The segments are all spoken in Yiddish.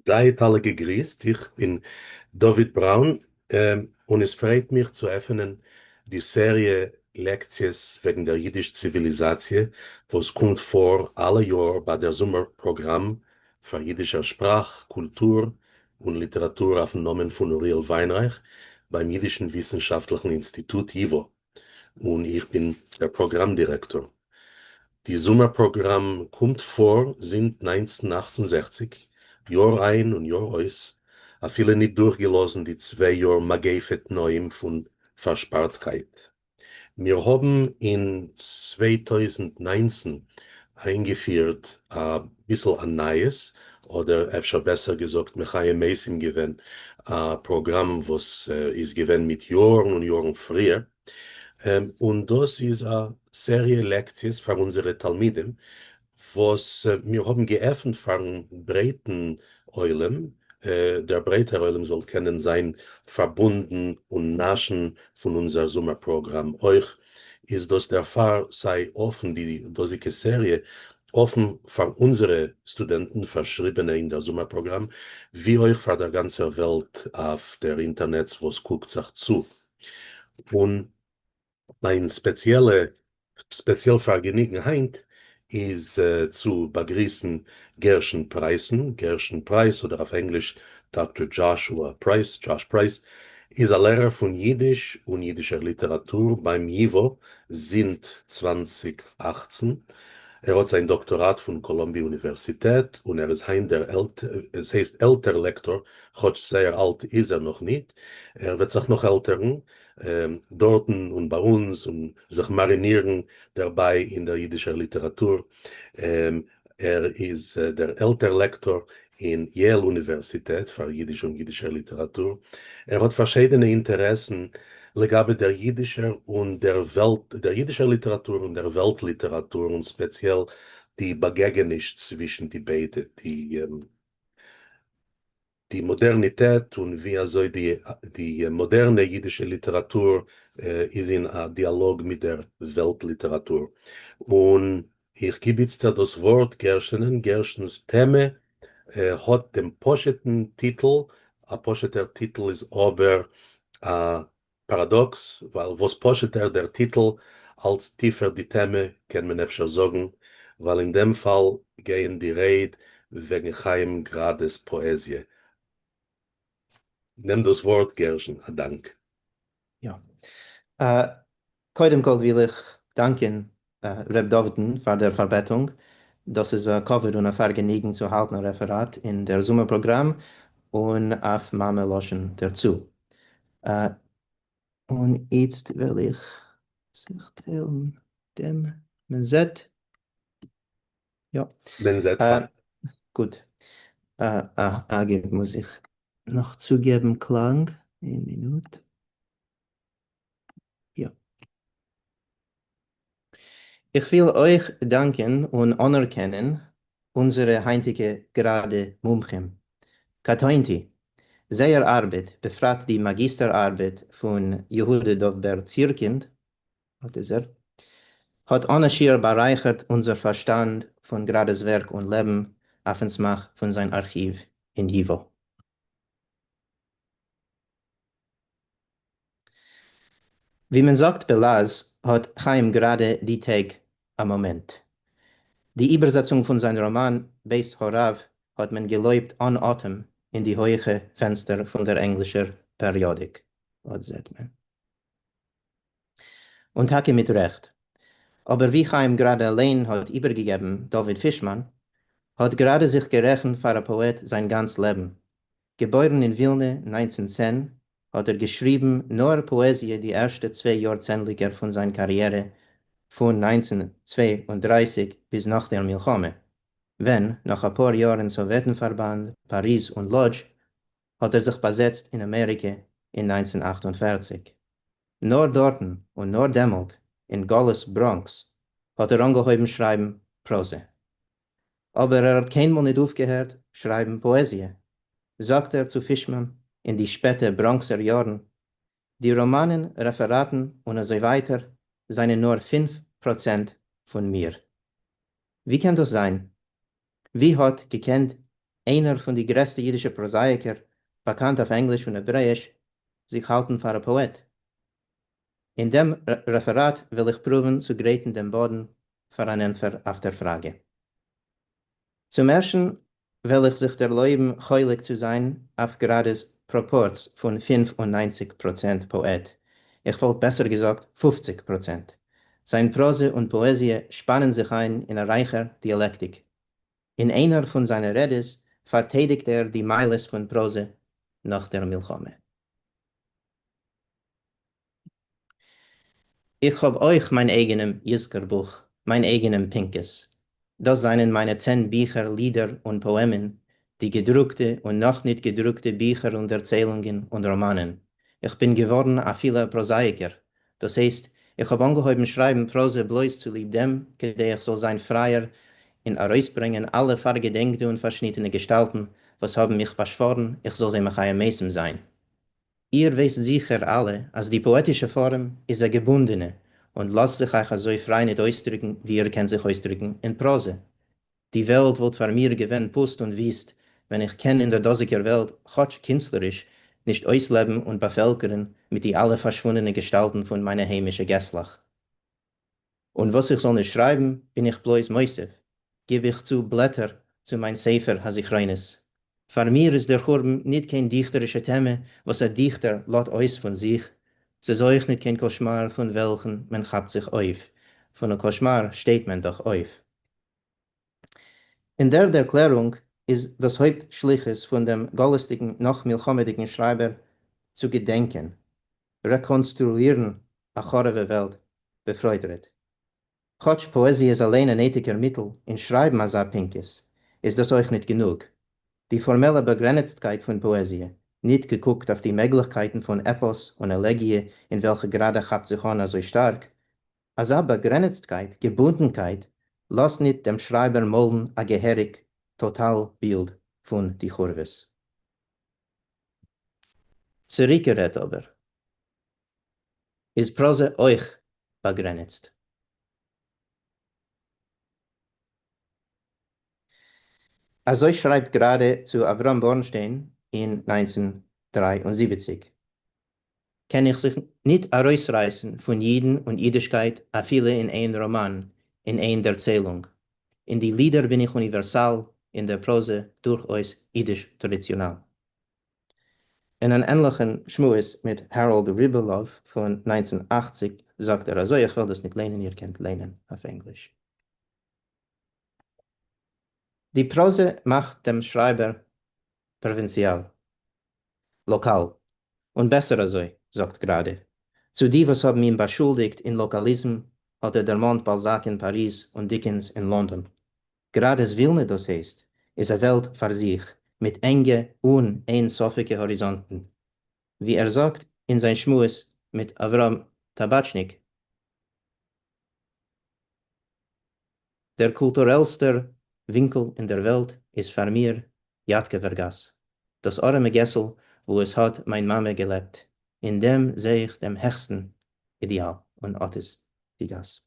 זייט אלע געגריסט, איך בין דוד בראון, און עס פרייט מיך צו עפענען די סעריע לעקציעס וועגן דער יידיש ציוויליזאציע וואס קומט פאר אלע יאר ביי דער זומער פראגראם פאר יידישער שפראך, קולטור און ליטעראטור אויפן נאמען פון אוריאל וויינרייך ביים יידישן וויסנשאפטליכן אינסטיטוט ייווא, און איך בין דער פראגראם דירעקטאר. די זומער פראגראם קומט פאר זינט 1968, יאר איין און יאר אויס, אפילו ניט דורכגעלאזן די צוויי יאר מגיפה תנאים פון פארשפארטקייט. מיר האבן אין 2019 איינגעפירט א ביסל א נייעס, אדער אפשר בעסער געזאגט מחיה מתים געווען, א פראגראם וואס איז געווען מיט יארן און יארן פריער, און דאס איז א סעריע לעקציעס פאר אונזערע תלמידים וואס מיר האבן געעפנט פארן ברייטן עולם, דער ברייטער עולם זאל קענען זיין פארבונדן און נאשן פון אונזער זומער פראגראם. אויך איז דאס דערפאר סיי אפן די דאזיגע סעריע אפן פאר אונזערע סטודענטן פארשריבענע אין דער זומער פראגראם, ווי אויך פאר דער גאנצער וועלט אויף דער אינטערנעץ וואס קוקט זיך צו. און מיין ספעציעלע ספעציעל פארגעניגן היינט איז צו באגריסן גרשון פרייסן, גרשון פרייס אדער אויף ענגליש דאקטאר דזשאשוע פרייס, Josh Price, איז א לערער פון יידיש און יידישער ליטעראטור ביים ייווא זינט 2018. ער האט זיין דאקטאראט פון קאלאמביע אוניווערסיטעט און ער איז היינט דער עס הייסט עלטער לעקטאר, כאטש זייער אלט איז ער נאך ניט, ער וועט זיך נאך עלטערן דארטן און ביי אונז און זיך מארינירן דערביי אין דער יידישער ליטעראטור. ער איז דער עלטער לעקטאר אין יעל אוניווערסיטעט פאר יידיש און יידישער ליטעראטור. ער האט פארשיידענע אינטערעסן לגבי דער יידישער און דער וועלט, דער יידישער ליטעראטור און דער וועלט ליטעראטור און ספעציעל די באגעגעניש צווישן די ביידע, די די מאדערניטעט און ווי אזוי די די מאדערנע אידישע ליטעראטור איז אין א דיאלאג מיט דער וועלט ליטעראטור. און איך גיב איצטער דאס ווארט גרשונען. גרשונ'ס טעמע האט דעם פשוט'ן טיטל, א פשוט'ער טיטל איז אבער א פאראדאקס, ווייל וואס פשוט'ער דער טיטל, אלץ טיפער די טעמע, קען מען אפשר זאגן, ווייל אין דעם פאל גייען די רייד וועגן חיים גראדע'ס פאעזיע. נעם דאס ווארט גרשון, א דאנק. יא. קודם כל וויל איך דאנקען ר' דוד'ן פאר דער פארבעטונג. דאס איז א כבוד און א פארגעניגן צו האלטן א רעפעראט אין דער זומער פראגראם און אויף מאמע לשון דערצו. און איצט וועל איך זיך טיילן דעם מען זעט יא. מען זעט פיין. גוט. אגב מוז איך נאך צוגעבן קלאנג, איין מינוט. יא. איך וויל אויך דאנקען און אנערקענען אונזערע היינטיגע גראדע מומחים. קטונתי. זייער ארבעט, בפרט די מאגיסטער ארבעט פון יהודה דוב בער צירקינד, אט איז ער, האט אן א שיעור בארייכערט אונזער פארשטאנד פון גראדע'ס ווערק און לעבן אויפן סמך פון זיין ארכיוו אין ייווא. ווי מען זאגט בלעז האט חיים גראדע די טעג א מאמענט. די איבערזעצונג פון זיין ראמאן בית הרב האט מען געלויבט אן אטעם אין די הויכע פענסטער פון דער ענגלישער פעריאדיק. אט זעט מען. און טאקע מיט רעכט. אבער ווי חיים גראדע אליין האט איבערגעגעבן דוד פישמאן, האט גראדע זיך גערעכנט פאר א פאעט זיין גאנץ לעבן. געבוירן אין ווילנע 1910, האט ער געשריבן נאר פאעזיע די ערשטע צוויי יארצענדליקער פון זיין קאריערע פון 1932 ביז נאך דער מלחמה, ווען, נאך אפאר יאר אין סאוועטן-פארבאנד, פאריז און לאדזש, האט ער זיך באזעצט אין אמעריקע אין 1948. נאר דארטן און נאר דעמאלט, אין גלות בראנקס, האט ער אנגעהויבן שרייבן פראזע. אבער ער האט קיינמאל ניט אויפגעהערט שרייבן פאעזיע. זאגט ער צו פישמאן אין די שפעטע בראנקסער יארן, די ראמאנען, רעפעראטן און אזוי ווייטער זיינען נאר 5% פון מיר. ווי קען דאס זיין? ווי האט געקענט. איינער פון די גרעסטע אידישע פראזאייקער, באקאנט אויף ענגליש און העברעאיש, זיך האלטן פאר א פאעט? אין דעם רעפעראט וויל איך פרואוון צו גרייטן דעם באדן פאר אן ענטפער אויף דער פראגע. צום ערשטן וועל איך זיך דערלויבן חולק צו זיין אויף גראדע'ס פראפארץ פון 95% פאעט, איך וואלט בעסער געזאגט 50%. זיין פראזע און פאעזיע שפאנען זיך איין אין א רייכער דיאלעקטיק. אין איינער פון זיינע רעדעס פארטיידיגט ער די מעלות פון פראזע נאך דער מלחמה. איך האב אויך מיין אייגענעם יזכור בוך, מיין אייגענעם פנקס. דאס זענען מיינע 10 ביכער לידער און פאעמען, די געדרוקטע און נאך ניט געדרוקטע ביכער און דערציילונגען און ראמאנען. איך בין געווארן אפילו א פראזאייקער. דאס הייסט, איך האב אנגעהויבן שרייבן פראזע בלויז צוליב דעם, כדי איך זאל זיין פרייער אין ארויסברענגען אלע פארגעדענקטע און פארשניטענע געשטאלטן, וואס האבן מיך באשווארן איך זאל זיי מחיה מתים זיין. איר ווייסט זיכער אלע אז די פאעטישע פארעם איז א געבונדענע און לאזט זיך אייך אזוי פריי ניט אויסדריקן ווי איר קענט זיך אויסדריקן אין פראזע. די וועלט וואלט פאר מיר געווען פוסט און וויסט ווען איך קען אין דער דאזיקער וועלט, כאטש קינסטלעריש, נישט אויסלעבן און באפעלקערן מיט די אלע פארשוואונדענע געשטאלטן פון מיינע היימישע געסלעך. און וואס איך זאל נישט שרייבן בין איך בלויז מוסיף, גיב איך צו בלעטער צו מיין ספר הזכרונות. פאר מיר איז דער חורבן ניט קיין דיכטערישע טעמע וואס א דיכטער לאט אויס פון זיך, ס'איז אויך ניט קיין קאשמאר פון וועלכן מען כאפט זיך אויף, פון א קאשמאר שטייט מען דאך אויף. אין דער דערקלערונג איז דאס הויפט שליחות פון דעם גלות'דיגן נאך-מלחמה'דיגן שרייבער צו געדענקען, רעקאנסטרואירן א חרוב'ע וועלט בפרוטרוט. כאטש פאעזיע איז אליין א נעטיגער מיטל אין שרייבן אזא פנקס, איז דאס אויך ניט גענוג. די פארמעלע באגרענעצטקייט פון פאעזיע, ניט געקוקט אויף די מעגליכקייטן פון עפאס און עלעגיע אין וועלכע גראדע כאפט זיך אן אזוי שטארק, אזא באגרענעצטקייט, געבונדנקייט, לאזט ניט דעם שרייבער מאלן א געהעריג טאטאל בילד פון די חורבות. צוריקגערעדט אבער, איז פראזע אויך באגרעניצט. אזוי שרייבט גראדע צו אברהם בורנשטיין אין 1973. קען איך זיך ניט אַרויסרײַסן פֿון ייִדן און ייִדישקייט אַפֿילו אין איין ראָמאַן, אין איין דערציילונג. אין די לידער בין איך אוניווערסאַל, אין דער פּראָזע, דורכאויס ייִדיש-טראַדיציאָנעל. אין אַן ענלעכן שמועס מיט האַראָלד ריבעלאָוו פֿון 1980 זאָגט ער אַזוי, איך וועל דאָס ניט ליינען, איר קענט ליינען אויף ענגליש. די פּראָזע מאַכט דעם שרײַבער פּראָווינציאַל. לאקאל. און בעסער אזוי, זאגט גראדע. צו די וואס האבן אים באשולדיגט אין לאקאליזם האט ער דערמאנט באלזאק אין פאריז און דיקענס אין לאנדאן. גראדע'ס ווילנע דאס הייסט, איז א וועלט פאר זיך, מיט ענגע און אין-סופיגע האריזאנטן. ווי ער זאגט אין זיין שמועס מיט אברהם טאבאטשניק. דער קולטורעלסטער ווינקל אין דער וועלט איז פאר מיר יאטקעווער גאס, דאס ארעמע געסל וואו עס האט מיין מאמע געלעבט, אין דעם זע איך דעם העכסטן אידעאל, און אט איז די גאס.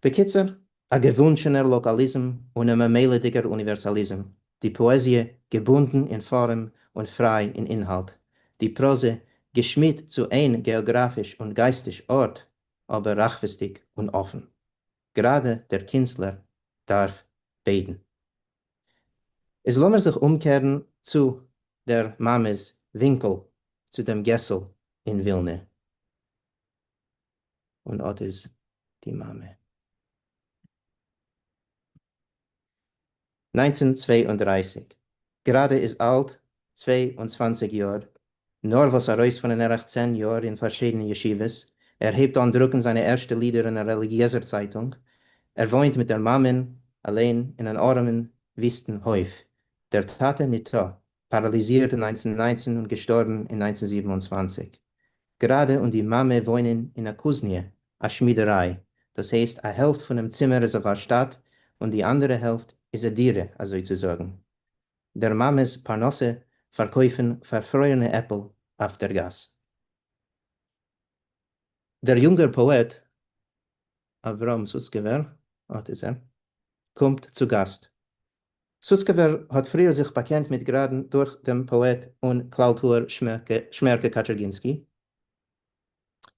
בקיצור, א געוואונטשענער לאקאליזם און א ממילא'דיגער אוניווערסאליזם, די פאעזיע געבונדן אין פארעם און פריי אין אינהאלט, די פראזע געשמידט צו איין געאגראפיש און גייסטיש ארט, אבער רחבות'דיג און אפן. גראדע דער קינסטלער דארף ביידן. איז לאמיר זיך אומקערן צו דער מאמע'ס ווינקל, צו דעם געסל אין ווילנע. און אט איז די מאמע. 1932, גראדע איז אלט 22 יאר, נארוואס ארויס פון אן ערך 10 יאר אין פארשידענע ישיבות, ער הייבט אן דרוקן זיינע ערשטע לידער אין א רעליגיעזער צייטונג, ער וואוינט מיט דער מאמען אליין אין אן ארעמען וויסטן הויף, דער טאטע ניטא, פאראליזירט אין 1919 און געשטארבן אין 1927. גראדע און די מאמע וואוינען אין א קוזניע, א שמידעריי, דאס הייסט א העלפט פונעם צימער איז א ווארשטאט און די אנדערע העלפט איז א דירה אזוי צו זאגן. דער מאמע'ס פרנסה פארקויפן פארפרוירענע עפל אויף דער גאס. דער יונגער פאעט אברהם סוצקעווער, אט איז ער, קומט צו גאסט. סוצקעווער האט פריער זיך באקענט מיט גראדן דורך דעם פאעט און כלל-טוער שמערקע קאטשערגינסקי.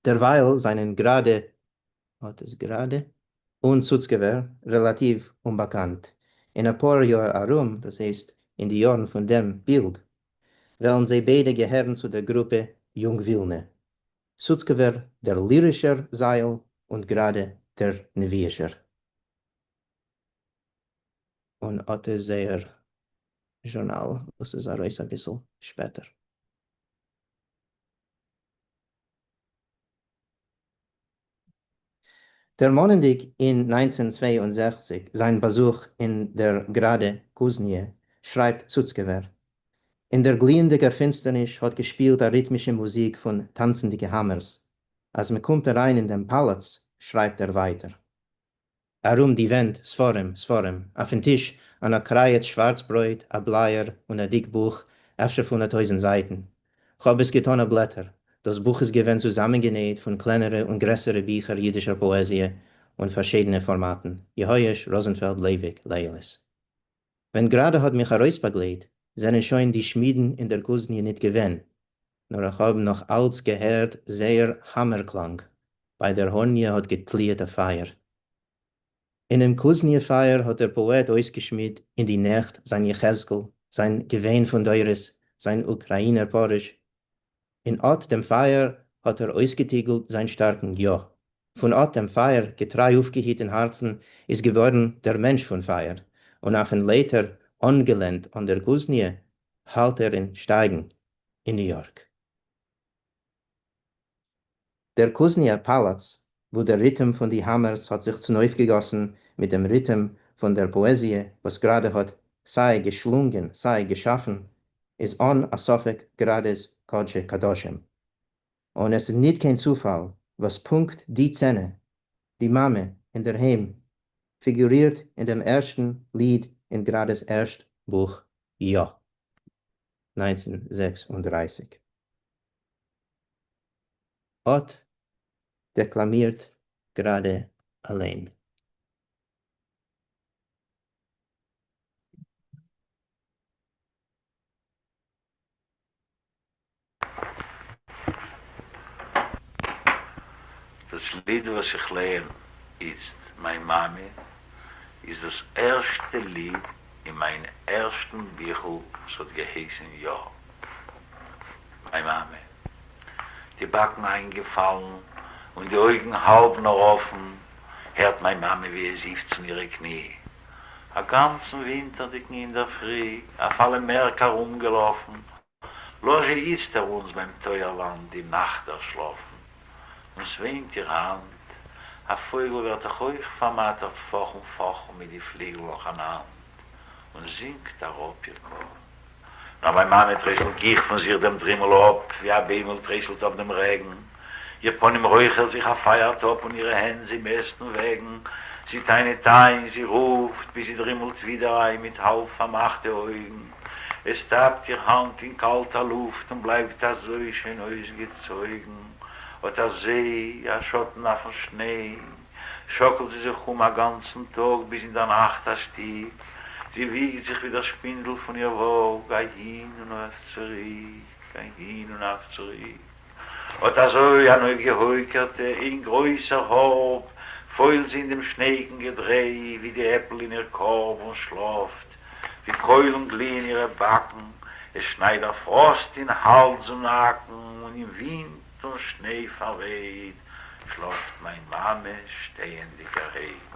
דערווייל זענען גראדע, אט איז גראדע, און סוצקעווער רעלאטיוו אומבאקאנט. אין א פאר יאר ארום, דאס הייסט אין די יארן פון דעם בילד, וועלן זיי ביידע געהערן צו דער גרופע יונג ווילנע. סוצקעווער דער לירישער זייל און גראדע דער נביאישער. און אט איז זייער זשורנאל וואס איז ארויס אביסל שפעטער. דערמאנענדיג אין 1962 זיין באזוך אין דער גראדע קוזניע, שרייבט סוצקעווער, אין דער גליענדיגער פינסטערניש האט געשפילט א ריטמישע מוזיק פון טאנצנדיגע האמערס. אז מ'קומט אריין אין דעם פאלאץ, שרייבט ער ווייטער. אַרום די ווענט, ספֿרים, ספֿרים. אויפֿן טיש, אַן אָקראַיעט שוואַרץ ברויט, אַ בלייער און אַ דיק בוך, אפֿשר פֿון אַ טויזנט זייטן. כ'האָב עס געטאָן אַ בלעטער. דאָס בוך איז געווען צוזאַמענגענעט פֿון קלענערע און גרעסערע ביכער ייִדישער פּאָעזיע און פֿאַרשיידענע פֿאָרמאַטן, יהואש, ראָזענפֿעלד, לייוויק, לעיעליס. ווען גראַדע האָט מיך אַרויסבאַגלייט, זענען שוין די שמידן אין דער קוזניע ניט געווען, נאָר איך האָב נאָך אַלץ געהערט זייער האַמער-קלאַנג, בײַ דער האָרניע האָט געטליעט אַ פֿײַער. אינעם קוזניע-פֿײַער האָט דער פּאָעט אויסגעשמידט אין די נעכט זײַן יחזקאל, זײַן געוויין פֿון דורות, זײַן אוקראַיִנער פּאַריזש, אין אָט דעם פֿײַער האָט ער אויסגעטיגלט זײַן שטאַרקן יאָ. פֿון אָט דעם פֿײַער, געטרײַ אָפּגעהיט אין האַרצן, איז געבאָרן דער מענטש פֿון פֿײַער, און אויפֿן לייטער, אָנגעלענט אָן דער קוזניע, האַלט ער אין שטײַגן אין ניו-יאָרק. דער קוזניע פאלאץ, וואו דער ריטעם פון די האמערס האט זיך צונויפגעגאסן מיט דעם ריטעם פון דער פאעזיע וואס גראדע האט סיי געשלונגען סיי געשאפן, איז אן א ספק גראדע'ס קדשי קדשים. און עס איז ניט קיין צופאל וואס פונקט די סצענע, די מאמע אינדערהיים, פיגורירט אין דעם ערשטן ליד אין גראדע'ס ערשט בוך יא. 1936. אָט דעקלאַמירט גראַדע אַליין. דאס ליד וואס איך לייען איצט, מיין מאמע, איז דאס ערשטע ליד אין מיין ערשטן ביכל וואס האט געהייסן יא. מיין מאמע. די באקן איינגעפאלן און די אויגן האלב נאר אפן, הערט מיין מאמע ווי עס זיפצן אירע קני. א גאנצן ווינטערדיגן אינדערפרי אויף אלע מערק ארומגעלאפן, לאז זשע איצטער אונז ביים טויער-וואנט די נאכט דערשלאפן. און ס'וויינט איר האנט, א פויגל ווערט דאך אויך פארמאטערט פאכן פאכן מיט די פליגל נאכאנאנד, און זינקט אראפ איר קאפ. נאָר מײַן מאַמע טרייסלט גיך פֿון זיך דעם דרימל אָפּ, ווי אַ ביימל טרייסלט אָפּ דעם רעגן. איר פּנים רויכערט זיך אַ פֿײַערטאָפּ און אירע הענט זיי מעסטן וועגן. זי טענהט אײַן, זי רופֿט, ביז זי דרימלט ווידער אײַן מיט האַלב-פֿאַרמאַכטע אויגן. עס טאַפּט איר האַנט אין קאַלטער לופֿט און בלײַבט אַזוי שוין אויסגעצויגן, אָט אַזוי, אַ שאָטן אויפֿן שניי. שאָקלט זי זיך אום אַ גאַנצן טאָג ביז אין דער נאַכט אַ שטיק. זי וויגט זיך ווי דער שפּינדל פֿון איר וואָג, אַהין און אויף צוריק, אַהין און אויף צוריק. אָט אַזוי, אַן אויפֿגעהויקערטע, אין גרויסער האָרב, פֿוילט זי אין דעם שנייאיקן געדריי, ווי די עפּל אין איר קאָרב און שלאָפֿט, ווי קוילן גליען אירע באַקן, עס שניידט דער פֿראָסט אין האַלדז און נאַקן און אין ווינט. און שניי פארווייט שלאפט מיין מאמע שטייענדיגערהייט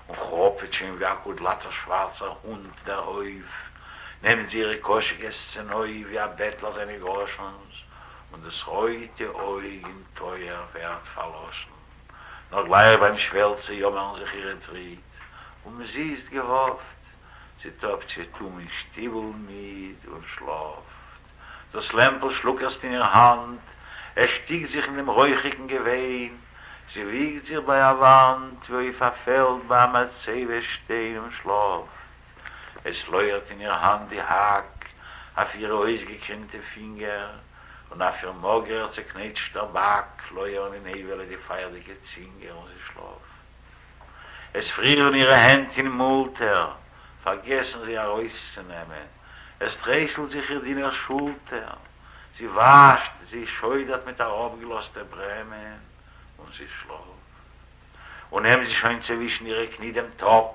און כראפעט שוין ווי א קודלאטער שווארצער הונט דער הויף נעמט זי אירע קאשיקעס צונויף ווי א בעטלער זיינע גראשנס און דאס רויטע אויג אין טויער ווערט פארלאשן נאר גלייך ביים שוועל צעיאמערן זיך אירע טריט אומזיסט געהאפט זי טאפטשעט אום אין שטיבל מיד און שלאפט. דאָס לעמפּל שלוקערט אין איר האַנט, עס שטיקט זיך אין דעם רויכיקן געוויין. זי וויגט זיך בײַ אַ וואַנט, ווי אויף אַ פֿעלד בײַ אַ מצבֿה-שטיין און שלאָפֿט. עס לויערט אין איר האַנט די האַק אויף אירע אויסגעקרימטע פֿינגער, און אויף איר מאָגערער צעקנעטשטער באַק לויערן אין אייוועלע די פֿײַערדיקע צינגער און זי שלאָפֿט. עס פֿרירן אירע הענט אין מולטער. פֿאַרגעסן זי אַרױסצונעמען. עס טרײסלט זיך איר דינער שולטער. זי װאַשט, זי שױדערט מיט אַראָפּגעלאָזטע ברעמען און זי שלאָפֿט. און נעמט זי שױן צװישן אירע קני דעם טאָפּ,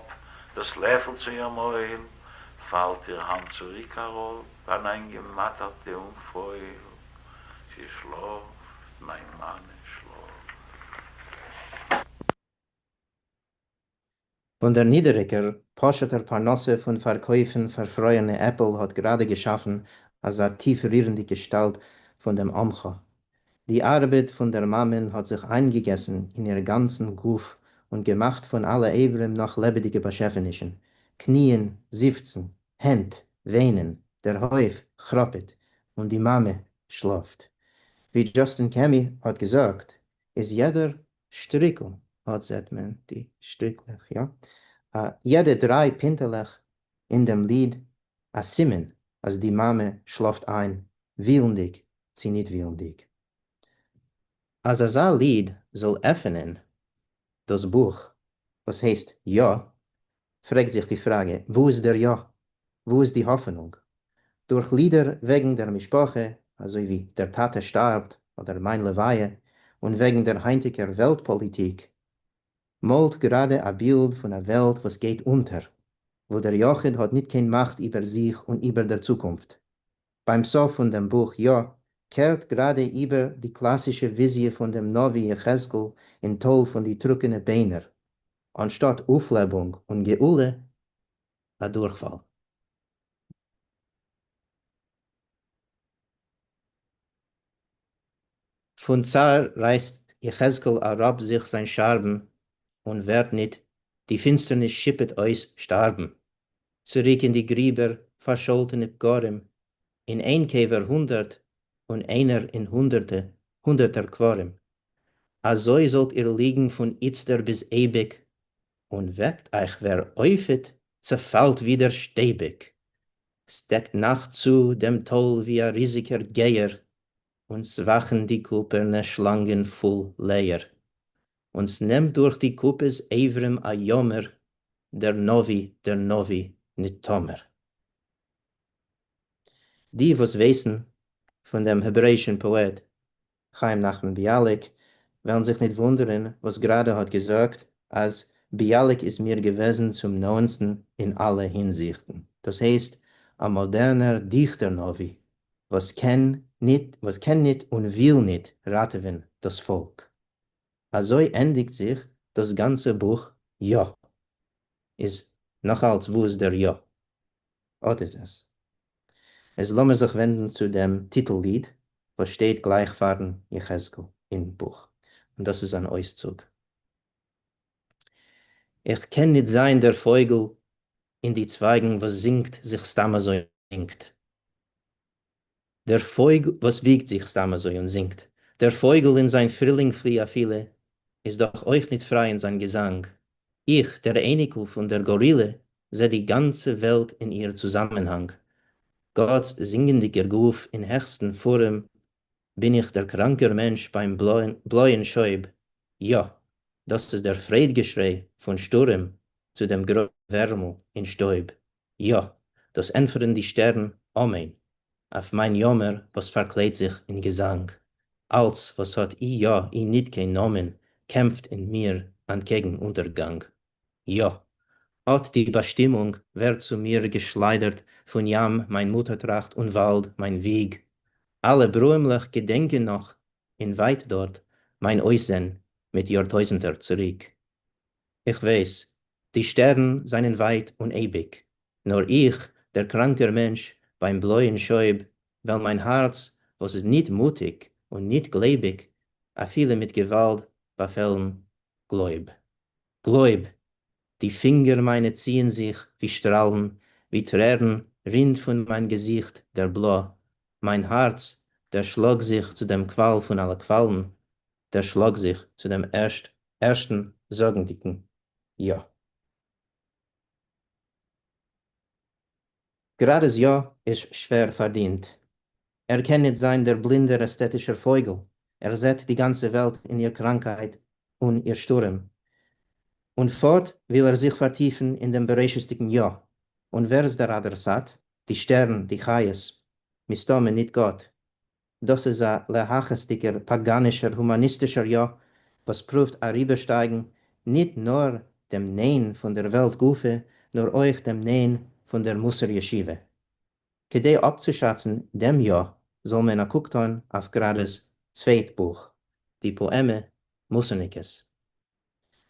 דאָס לעפֿל צו איר מױל, פֿאַלט איר האַנט צוריק אַראָפּ, אַן אײַנגעמאַטערטע און פֿױל. זי שלאָפֿט, מײַן מאַמע שלאָפֿט. פון דער נידעריקער, פשוטער פרנסה פון פארקויפן פארפרוירענע עפל האט גראדע געשאפן אזא טיף-רירנדיק געשטאלט פון דעם עמך. די ארבעט פון דער מאמען האט זיך איינגעגעסן אין איר גאנצן גוף און געמאכט פון אלע אברים נאך לעבעדיקע באשעפענישן, קניען זיפצן, הענט וויינען, דער הויף כראפעט, און די מאמע שלאפט. ווי דזשאסטין קעמי האט געזאגט, איז יעדער שטריקל, אט זעט מען די שטריקלעך, יא? יעדע דריי פינטעלעך אין דעם ליד א סימן אז די מאמע שלאפט איין, ווילנדיג צי ניט ווילנדיג. אז אזא ליד זאל עפענען דאס בוך וואס הייסט יא, פרעגט זיך די פראגע, וואו איז דער יא? וואו איז די האפענונג? דורך לידער וועגן דער משפחה, אזוי ווי דער טאטע שטארבט אדער מיין לוויה, און וועגן דער היינטיגער וועלט פאליטיק, מאלט גראדע א בילד פון א וועלט וואס גייט אונטער, וואו דער יחיד האט ניט קיין מאכט איבער זיך און איבער דער צוקונפט. ביים סוף פון דעם בוך יא, קערט גראדע איבער די קלאסישע וויזיע פון דעם נביא יחזקאל אין טאל פון די טרוקענע ביינער, אנשטאט אויפלעבונג און גאולה, א דורכפאל. פון צער רייסט יחזקאל אראפ זיך זיין שארבן און ווערט ניט די פינסטערניש שיפעט אויס שטארבן. צוריק אין די גריבער פארשאלטענע פגרים, אין איין קבר 101 אין הונדערטע הונדערטער קברים. אזוי זאלט איר ליגן פון איצטער ביז אייביק, און וועקט אייך ווער אויפעט צעפאלט ווידער שטייביק. ס'דעקט נאכט צו דעם טאל ווי א ריזיקער גייער, און ס'וואכן די קופערנע שלאנגען פול לייער. און ס'נעמט דורך די קופעס אברים א יאמער, דער נביא, דער נביא, ניטא מער. די וואס ווייסן פון דעם העברעאישן פאעט חיים נחמן ביאליק וועלן זיך ניט וואונדערן וואס גראדע האט געזאגט אז ביאליק איז מיר געוועזן צום נאענטסטן אין אלע הינזיכטן, דאס הייסט א מאדערנער דיכטער-נביא וואס קען ניט וואס קען ניט און וויל ניט ראטעווען דאס פאלק. אזוי ענדיגט זיך דאס גאנצע בוך יא. איז נאך אלץ וואו איז דער יא? אט איז עס. איז לאמיר זיך ווענדן צו דעם טיטל ליד וואס שטייט גלייך פארן יחזקאל אין בוך, און דאס איז אן אויסצוג. איך קען ניט זיין דער פויגל אין די צווייגן וואס זינגט זיך סתם אזוי און זינגט. דער פויגל וואס וויגט זיך סתם אזוי און זינגט. דער פויגל אין זיין פרילינג פלי אפילו איז דאך אויך ניט פריי אין זיין געזאנג. איך, דער אייניקל פון דער גארילע, זע די גאנצע וועלט אין איר צוזאמענהאנג. גאט'ס זינגענדיגער גוף אין העכסטן פארעם בין איך דער קראנקער מענטש ביים בלויען שויב. יא, דאס איז דער פרייד-געשריי פון שטורעם צו דעם גרויען ווערמל אין שטויב. יא, דאס ענטפערן די שטערן אמן אויף מיין יאמער וואס פארקליידט זיך אין געזאנג. אלץ וואס האט אי יא אי ניט קיין נאמען קעמפט אין מיר אנטקעגן אונטערגאנג. יא, אט די באשטימונג ווערט צו מיר געשליידערט פון ים מיין מוטערטראכט און וואלד מיין וויג. אלע ברואימלעך געדענקען נאך אין ווייט דארט מיין אויסזען מיט יארטויזנטער צוריק. איך ווייס, די שטערן זיינען ווייט און אייביק, נאָר איך, דער קראַנקער מענטש ביים בלויען שויב, וועל מיין האַרץ, וואָס איז ניט מוטיק און ניט גלייביק, אַפילו מיט געוואַלד באַפעלן, גלויב! גלויב! די פינגער מיינע ציען זיך ווי שטראַלן, ווי טרערן רינט פון מיין געזיכט דער בלאָ, מיין האַרץ, דערשלאָג זיך צו דעם קוואַל פון אַלע קוואַלן, דערשלאָג זיך צו דעם ערשט ערשטן זאָגנדיקן יאָ. גראַדעס יאָ איז שווער פאַרדינט. ער קען ניט זיין דער בלינדער עסטעטישער פויגל, ער זעט די גאַנצע וועלט אין איר קראַנקהייט און איר שטורעם. און פאָרט וויל ער זיך פאַרטיפן אין דעם בראשית'דיקן יאָ. און ווער איז דער אדרעסאט? די שטערן, די חיות? מסתמא ניט גאט. דאס איז א להכעיס'דיגער פאגאנישער הומאניסטישער יא וואס פרואווט אריבערשטייגן ניט נאר דעם ניין פון דער וועלט גופא נאר אויך דעם ניין פון דער מוסר ישיבה. כדי אפצושאצן דעם יא זאל מען א קוק טאן אויף גראדע'ס צווייט בוך, די פאעמע מוסרניקעס.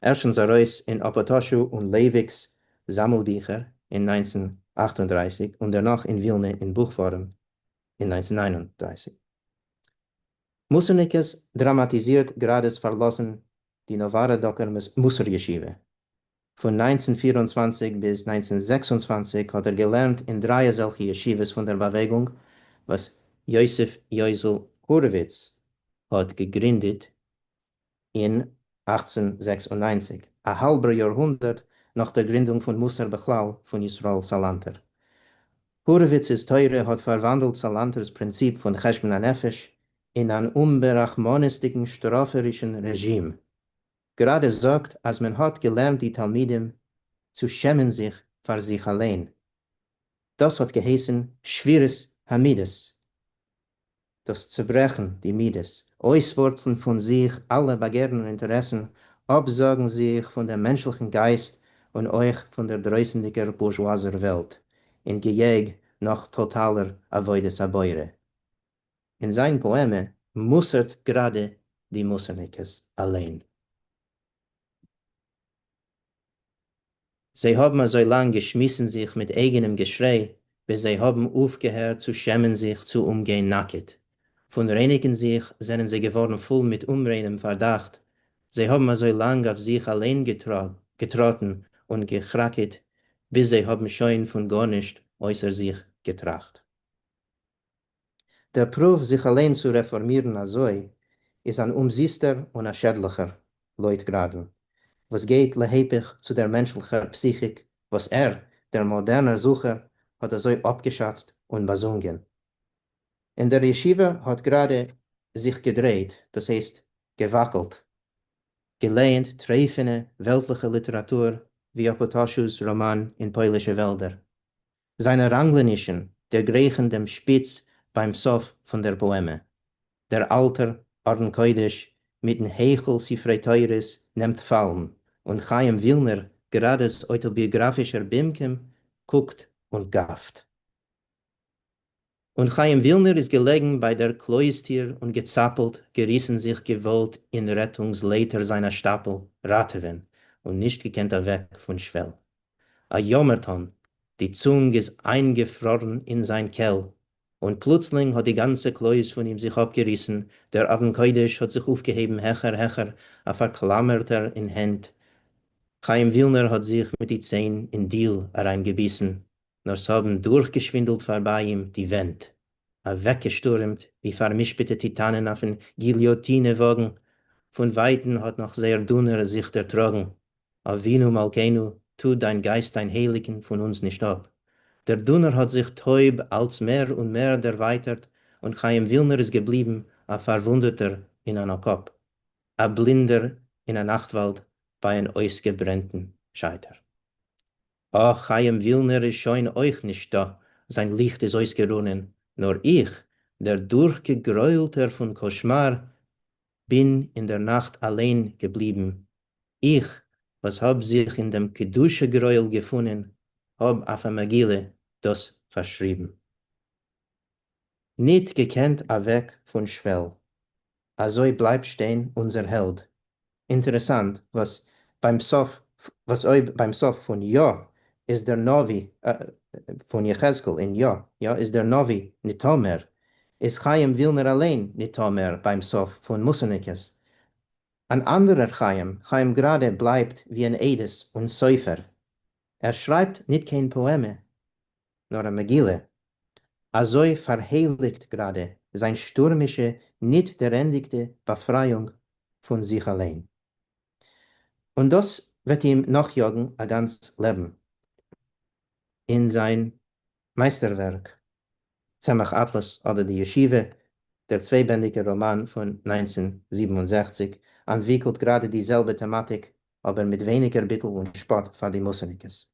ערשטנס ארויס אין אפאטאשו און לייוויק'ס זאמלביכער אין 1938 און דערנאך אין ווילנע אין בוכפארעם אין 1939. מוסרניקעס דראמאטיזירט גראדע'ס פארלאזן די נאווארעדאקער מוסר ישיבה. פון 1924 ביז 1926 האט ער געלערנט אין דריי אזעלכע ישיבות פון דער באוועגונג וואס יוסף יוזל הורוויץ האט געגרינדעט אין 1896, א האלבער יארהונדערט נאך דער גרינדונג פון מוסר בכלל פון ישראל סאלאנטער. הורוויצ'ס תורה האט פארוואנדלט סאלאנטער'ס פרינציפ פון חשבון הנפש אין אן אומברחמנות'דיגן שטראפערישן רעזשים. גראדע זאגט אז מען האט געלערנט די תלמידים צו שעמען זיך פאר זיך אליין. דאס האט געהייסן שבירת המידות. דאס צעברעכן די מידות, אויסווארצלן פון זיך אלע באגערן און אינטערעסן, אפזאגן זיך פון דעם מענטשליכן גייסט און אויך פון דער דרויסנדיגער בורזשואזער וועלט, אין געיעג נאך טאטאלער עבודת הבורא. אין זיין פאעמע מוסר'ט גראדע די מוסר'ניקעס אליין. זיי האָבן אַזוי לאַנג געשמיסן זיך מיט אייגענעם געשריי, ביז זיי האָבן אויפֿגעהערט צו שעמען זיך צו אומגיין נאַקעט. פֿון רייניקן זיך זענען זיי געוואָרן פֿול מיט אומריינעם פֿאַרדאַכט. זיי האָבן אַזוי לאַנג אויף זיך אַליין געטראָטן און געכראַקעט, ביז זיי האָבן שוין פֿון גאָרנישט אויסער זיך געטראַכט. דער פרואוו זיך אליין צו רעפארמירן אזוי איז אן אומזיסטער און א שעדליכער, לויט גראדען, וואס גייט להיפך צו דער מענטשליכער פסיכיק וואס ער, דער מאדערנער זוכער, האט אזוי אפגעשאצט און באזונגען. אין דער ישיבה האט גראדע זיך געדרייט, דאס הייסט געוואקלט, געלייענט טרייפענע וועלטליכע ליטעראטור ווי אפאטאשו'ס ראמאן אין פוילישע וועלדער, זיינע ראנגלענישן דערגרייכן דעם שפיץ ביים סוף פון דער פאעמע. דער אלטער ארון קודש מיטן היכל ספרי תורות נעמט פאלן, און חיים ווילנער, גראדע'ס אויטאביאגראפישער במקום, קוקט און גאפט. און חיים ווילנער איז געלעגן ביי דער קלויז-טיר און געצאפלט, געריסן זיך, געוואלט אין רעטונגס לייטער זיין א שטאפל ראטעווען, און נישט געקענט אוועק פון שוועל. א יאמער טאן, די צונג איז איינגעפרארן אין זיין קעל, און פלוצלינג האט די גאנצע קלויז פון אים זיך אפגעריסן, דער ארון קודש האט זיך אויפגעהויבן העכער העכער, א פארקלאמערטער אין הענט. חיים ווילנער האט זיך מיט די ציין אין דיל אריינגעביסן, נאָר ס'האָבן דורכגעשווינדלט פֿאַרבײַ אים די ווענט, אַוועקגעשטורעמט, ווי פֿאַרמישפּטע טיטאַנען אויפֿן גיליאָטינע-וואָגן. פֿון ווײַטן האָט נאָך זייער דונער זיך דערטראָגן, אָבֿינו מלכּנו, טו דײַן גײַסט דײַן הײליקן פֿון אונדז נישט אָפּ. דער דונער האָט זיך טויב אַלץ מער און מער דערווײַטערט, און חיים ווילנער איז געבליבן אַ פֿאַרוווּנדעטער אין אַן אָקאָפּ, אַ בלינדער אין אַ נאַכטוואַלד בײַ אַן אויסגעברענטן שײַטער. אָ, חיים ווילנער איז שוין אויך נישטאָ, זיין ליכט איז אויסגערונען, נאָר איך, דער דורכגעגרוילטער פון קאָשמאַר, בין אין דער נאַכט אַליין געבליבן. איך, וואָס האָב זיך אין דעם קדושה-גרויל געפונען, האָב אויף אַ מגילה דאָס פאַרשריבן. ניט געקענט אַוועק פון שוועל. אזוי בלייבט שטיין אונזער העלד. אינטערעסאנט וואס ביים סוף וואס אויב ביים סוף פון יא איז דער נביא פון יחזקאל אין יא יא איז דער נביא ניטא מער, איז חיים ווילנער אליין ניטא מער ביים סוף פון מוסרניקעס. אן אנדערער חיים, חיים גראדע בלייבט ווי אן עדות און סופר. ער שרייבט ניט קיין פאעמע, נאר א מגילה. אזוי פארהייליגט גראדע זיין שטורמישע ניט דערענדיגטע באפרייאונג פון זיך אליין. און דאס וועט אים נאכיאגן א גאנץ לעבן. אין זיין מייסטערווערק צמח אטלס אדער די ישיבה, דער צווייבענדיגער ראמאן פון 1967, אנטוויקלט גראדע די זעלבע טעמאטיק, אבער מיט ווייניגער ביטול און שפאט פאר די מוסרניקעס.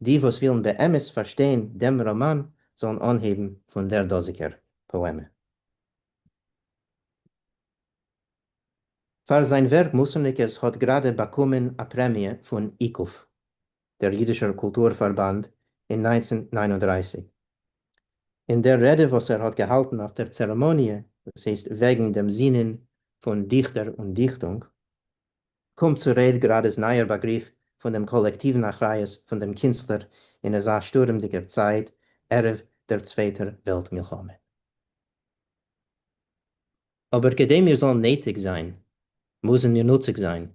די וואס ווילן באמת פארשטיין דעם ראמאן זאלן אנהייבן פון דער דאזיגער פאעמע. פאר זיין ווערק מוסרניקעס האט גראדע באקומען א פרעמיע פון איקוף, דער אידישער קולטור פארבאנד, אין 1939. אין דער רעדע וואס ער האט געהאלטן אויף דער צערעמאניע, דאס הייסט וועגן דעם זינען פון דיכטער און דיכטונג, קומט צו רעד גראדע'ס נייער באגריף פון דעם קאלעקטיוון אחריות פון דעם קינסטלער אין אזא שטורעמדיגער צייט ערב דער צווייטער וועלט מלחמה. אבער כדי מיר זאלן נייטיג זיין, מוזן מיר נוציג זיין.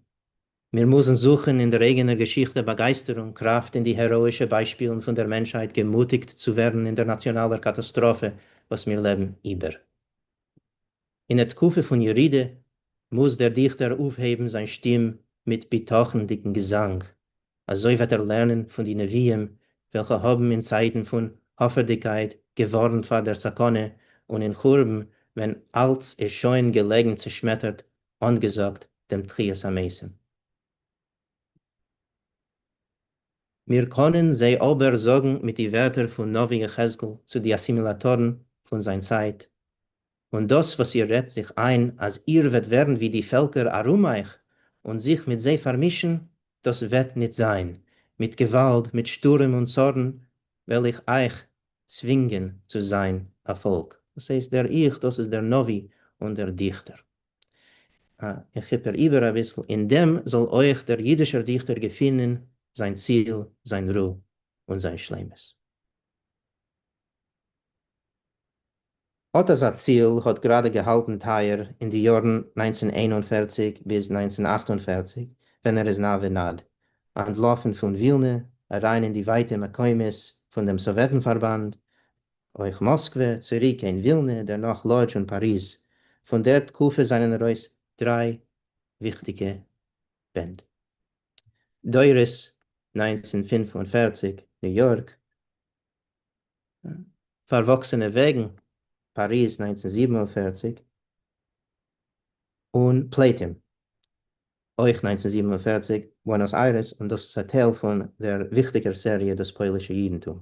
מיר מוזן זוכן אין דער אייגענער געשיכטע באגייסטערונג, קראפט אין די העראאישע ביישפילן פון דער מענטשהייט געמוטיגט צו ווערן אין דער נאציאנאלער קאטאסטראפע וואס מיר לעבן איבער. אין א תקופה פון ירידה מוז דער דיכטער אויפהייבן זיין שטים מיט בטחונ'דיגן געזאנג, אזוי וועט ער לערנען פון די נביאים וועלכע האבן אין צייטן פון האפערדיגקייט געווארנט פאר דער סכנה און אין חורבן ווען אלץ איז שוין געלעגן צעשמעטערט אנגעזאגט דעם תחיית המתים. מיר קאנען זיי אבער זאגן מיט די ווערטער פון נביא יחזקאל צו די אסימילאטארן פון זיין צייט, און דאס וואס איר רעדט זיך איין אז איר וועט ווערן ווי די פעלקער ארום אייך און זיך מיט זיי פארמישן, דאס וועט ניט זיין, מיט געוואלד, מיט שטורעם און צארן וועל איך אייך צווינגען צו זיין א פאלק. דאס הייסט דער איך, דאס איז דער נביא און דער דיכטער. איך היפער איבער אביסל, אין דעם זאל אויך דער אידישער דיכטער געפינען זיין ציל, זיין רו און זיין שלימות. אט אזא ציל האט גראדע געהאלטן טייער אין די יארן 1941 ביז 1948 ווען ער איז נע ונד, אנטלאפן פון ווילנע אריין אין די ווייטע מקומות פון דעם סאוועטן-פארבאנד, אויך מאסקווע, צוריק אין ווילנע, דערנאך לאדזש און פאריז. פון דער תקופה זענען ארויס דריי וויכטיגע בענד. דורות, 1945, ניו יארק, פארוואקסענע וועגן, פאריז, 1947, און פליטים, אויך 1947, בוענאס איירעס, און דאס איז א טייל פון דער וויכטיגער סעריע דאס פוילישע אידנטום.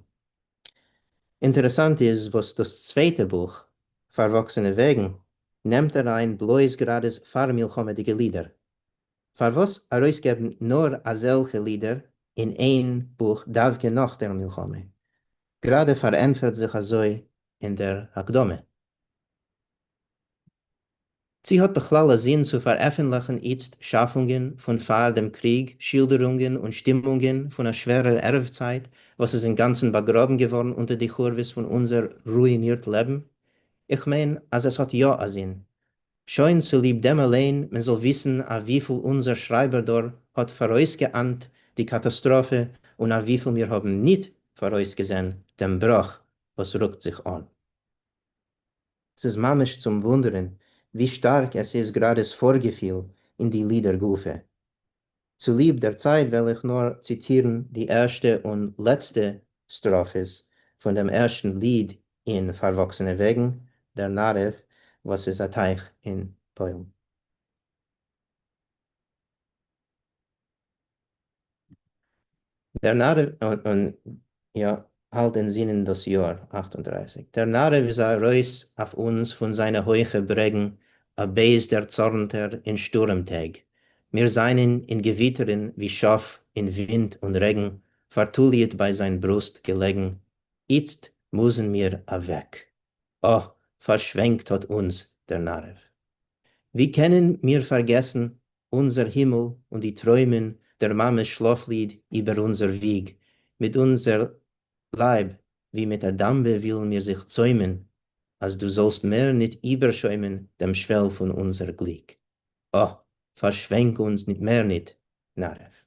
אינטערעסאנט איז וואס דאס צווייטע בוך, פארוואקסענע וועגן, נעמט אריין בלויז גראדע'ס פאר-מלחמה'דיגע לידער. פארוואס ארויסגעבן נאר אזעלכע לידער אין איין בוך דווקא נאך דער מלחמה? גראדע פארענטפערט זיך אזוי אין דער הקדמה. צי האט בכלל א זין צו פארעפנטליכן איצט שאפונגען פון פאר דעם קריג, שילדערונגען און שטימונגען פון א שווערער ערב-צייט וואס איז אינגאנצן באגראבן געווארן אונטער די חורבות פון אונזער רואינירט לעבן? איך מיין אז עס האט יא א זין. שוין צוליב דעם אליין מען זאל וויסן אויף וויפיל אונזער שרייבער-דור האט פאראויסגעאנט די קאטאסטראפע און אויף וויפיל מיר האבן ניט פאראויסגעזען דעם בראך וואס רוקט זיך אן. ס'איז ממש צום וואונדערן ווי שטארק עס איז גראדע'ס פארגעפיל אין די לידער גופא. צוליב דער צייט וועל איך נאר ציטירן די ערשטע און לעצטע סטראפעס פון דעם ערשטן ליד אין פארוואקסענע וועגן, דער נארעוו, וואס איז א טייך אין פוילן. דער נארעוו, און יא, האלט אין זינען דאס יאר 38. דער נארעוו איז ארויס אויף אונז פון זיינע הויכע ברעגן, א בייז דערצארנטער אין שטורעם טעג. מיר זיינען אין געוויטערן ווי שאף אין ווינט און רעגן, פארטוליעט ביי זיין ברוסט געלעגן, איצט מוזן מיר אוועק. אָ, פארשווענקט האט אונז דער נארעוו. ווי קענען מיר פארגעסן אונדזער הימל און די טרוימען דער מאַמעס שלאָף-ליד איבער אונדזער וויג, מיט אונדזער לײַב, ווי מיט אַ דאַמבע ווילן מיר זיך צוימען, אַז דו זאָלסט מער ניט איבערשוימען דעם שוועל פֿון אונדזער גליק. אָ, פֿאַרשווענק אונדז ניט מער ניט, נאַרעוו.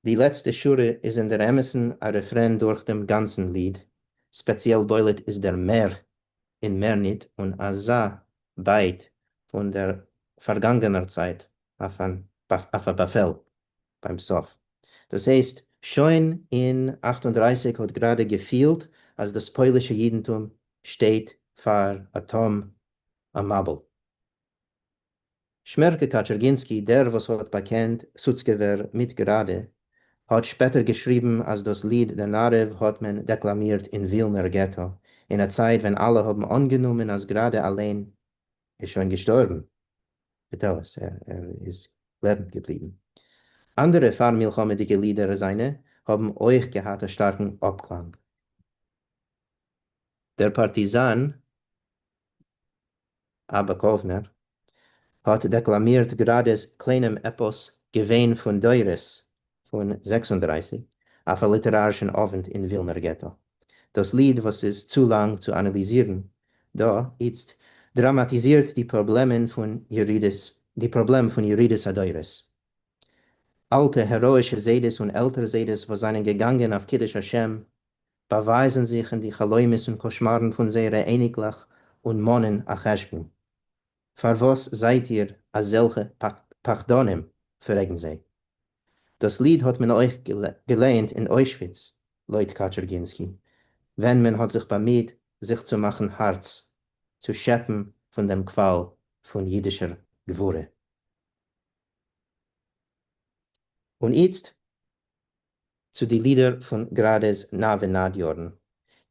די לעצטע שורה איז אין דער אמת'ן א רעפרען דורך דעם גאנצן ליד, ספעציעל בולט איז דער מער אין מער ניט און אזא בייט פון דער פארגאנגענער צייט אויף א באפעל ביים סוף. דאס הייסט, שוין אין 38 האט גראדע געפילט אז דאס פוילישע אידנטום שטייט פאר א תהום, א מבול. שמערקע קאטשערגינסקי, דער וואס האט באקענט סוצקעווער מיט גראדע, האט שפעטער געשריבן אז דאס ליד דער נארעוו האט מען דעקלאמירט אין ווילנער געטא, אין א צייט ווען אלע האבן אנגענומען אז גראדע אליין איז שוין געשטארבן. בטעות, ער איז לעבן געבליבן. אנדערע פאר-מלחמה'דיגע לידער זיינע האבן אויך געהאט א שטארקן אפקלאנג. דער פארטיזאן אבא קאוונער האט דעקלאמירט גראדע'ס קליינעם עפאס געוויין פון דורות פון 36 אויף א ליטערארישן אוונט אין ווילנער געטא. דאס ליד, וואס איז צו לאנג צו אנאליזירן דא איצט, דראמאטיזירט די פראבלעמען פון ירידת די פראבלעם פון ירידת הדורות. אלטע העראאישע זיידעס און עלטער זיידעס וואס זענען געגאנגען אויף קידוש השם באווייזן זיך אין די חלומות און קאשמארן פון זייערע אייניקלעך און מאנען א חשבון. פארוואס זייט איר אזעלכע פחדנים? פרעגן זיי. דאס ליד האט מען אויך געלייענט אין אוישוויץ, לויט קאטשערגינסקי, ווען מען האט זיך באמיהט זיך צו מאכן הארץ, צו שעפן פון דעם קוואל פון אידישער גבורה. און איצט צו די לידער פון גראדע'ס נע ונד יארן.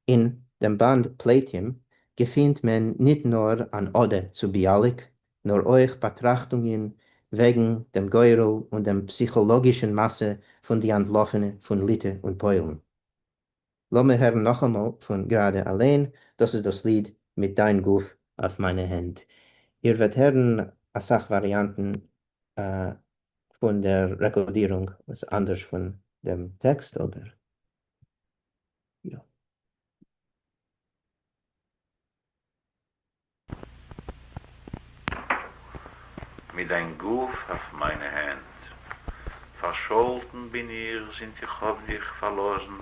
אין דעם באנד פליטים געפינט מען ניט נאר אן אדע צו ביאליק, נאר אויך באטראכטונגען וועגן דעם גורל און דעם פסיכאלאגישן מעשה פון די אנטלאפענע פון ליטע און פוילן. לאמיר הערן נאכאמאל פון גראדע אליין, דאס איז דאס ליד מיט דיין גוף אויף מיינע הענט. איר וועט הערן אסאך וואריאנטן פון דער רעקארדירונג וואס איז אנדערש פון דעם טעקסט אבער יא. מיט דיין גוף אויף מיינע הענט. פארשאלטן בין איך זינט איך האב דיך פארלאזן,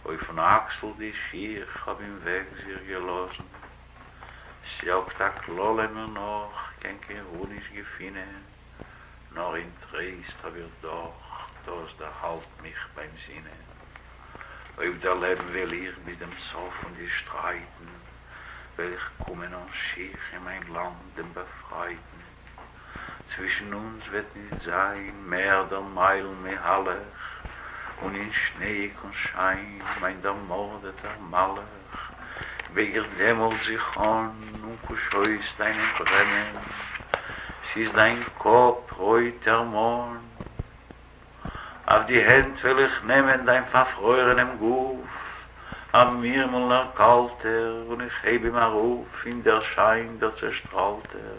אויפן אקסל די שיך האב אין וועג זיך געלאזן. ס'יאגט א קללה מיר נאך, קען קיין רו נישט געפינען, נאר איין טרייסט האב איך דאך, דאס דערהאלט מיך ביים זינען. אויב דערלעבן וועל איך ביז דעם סוף פון די שטרייטן, וועל איך קומען אָן שיך אין מיין לאַנד דעם באַפרייטן. צווישן אונדז וועט ניט זיין מער דער מיילן-מהלך, און אין שנייאיקן שיין, מיין דערמאָרדעטער מלאך, בייג איך דעמאָלט זיך אָן און קוש אויס דיינע ברעמען, ס'איז דיין קאָפּ, רויטער מאָן. אויף די הענט וועל איך נעמען דיין פארפרוירענעם גוף, א מירמלנער קאלטער, און איך הייב אים ארויף אין דער שיין דער צעשטראלטער.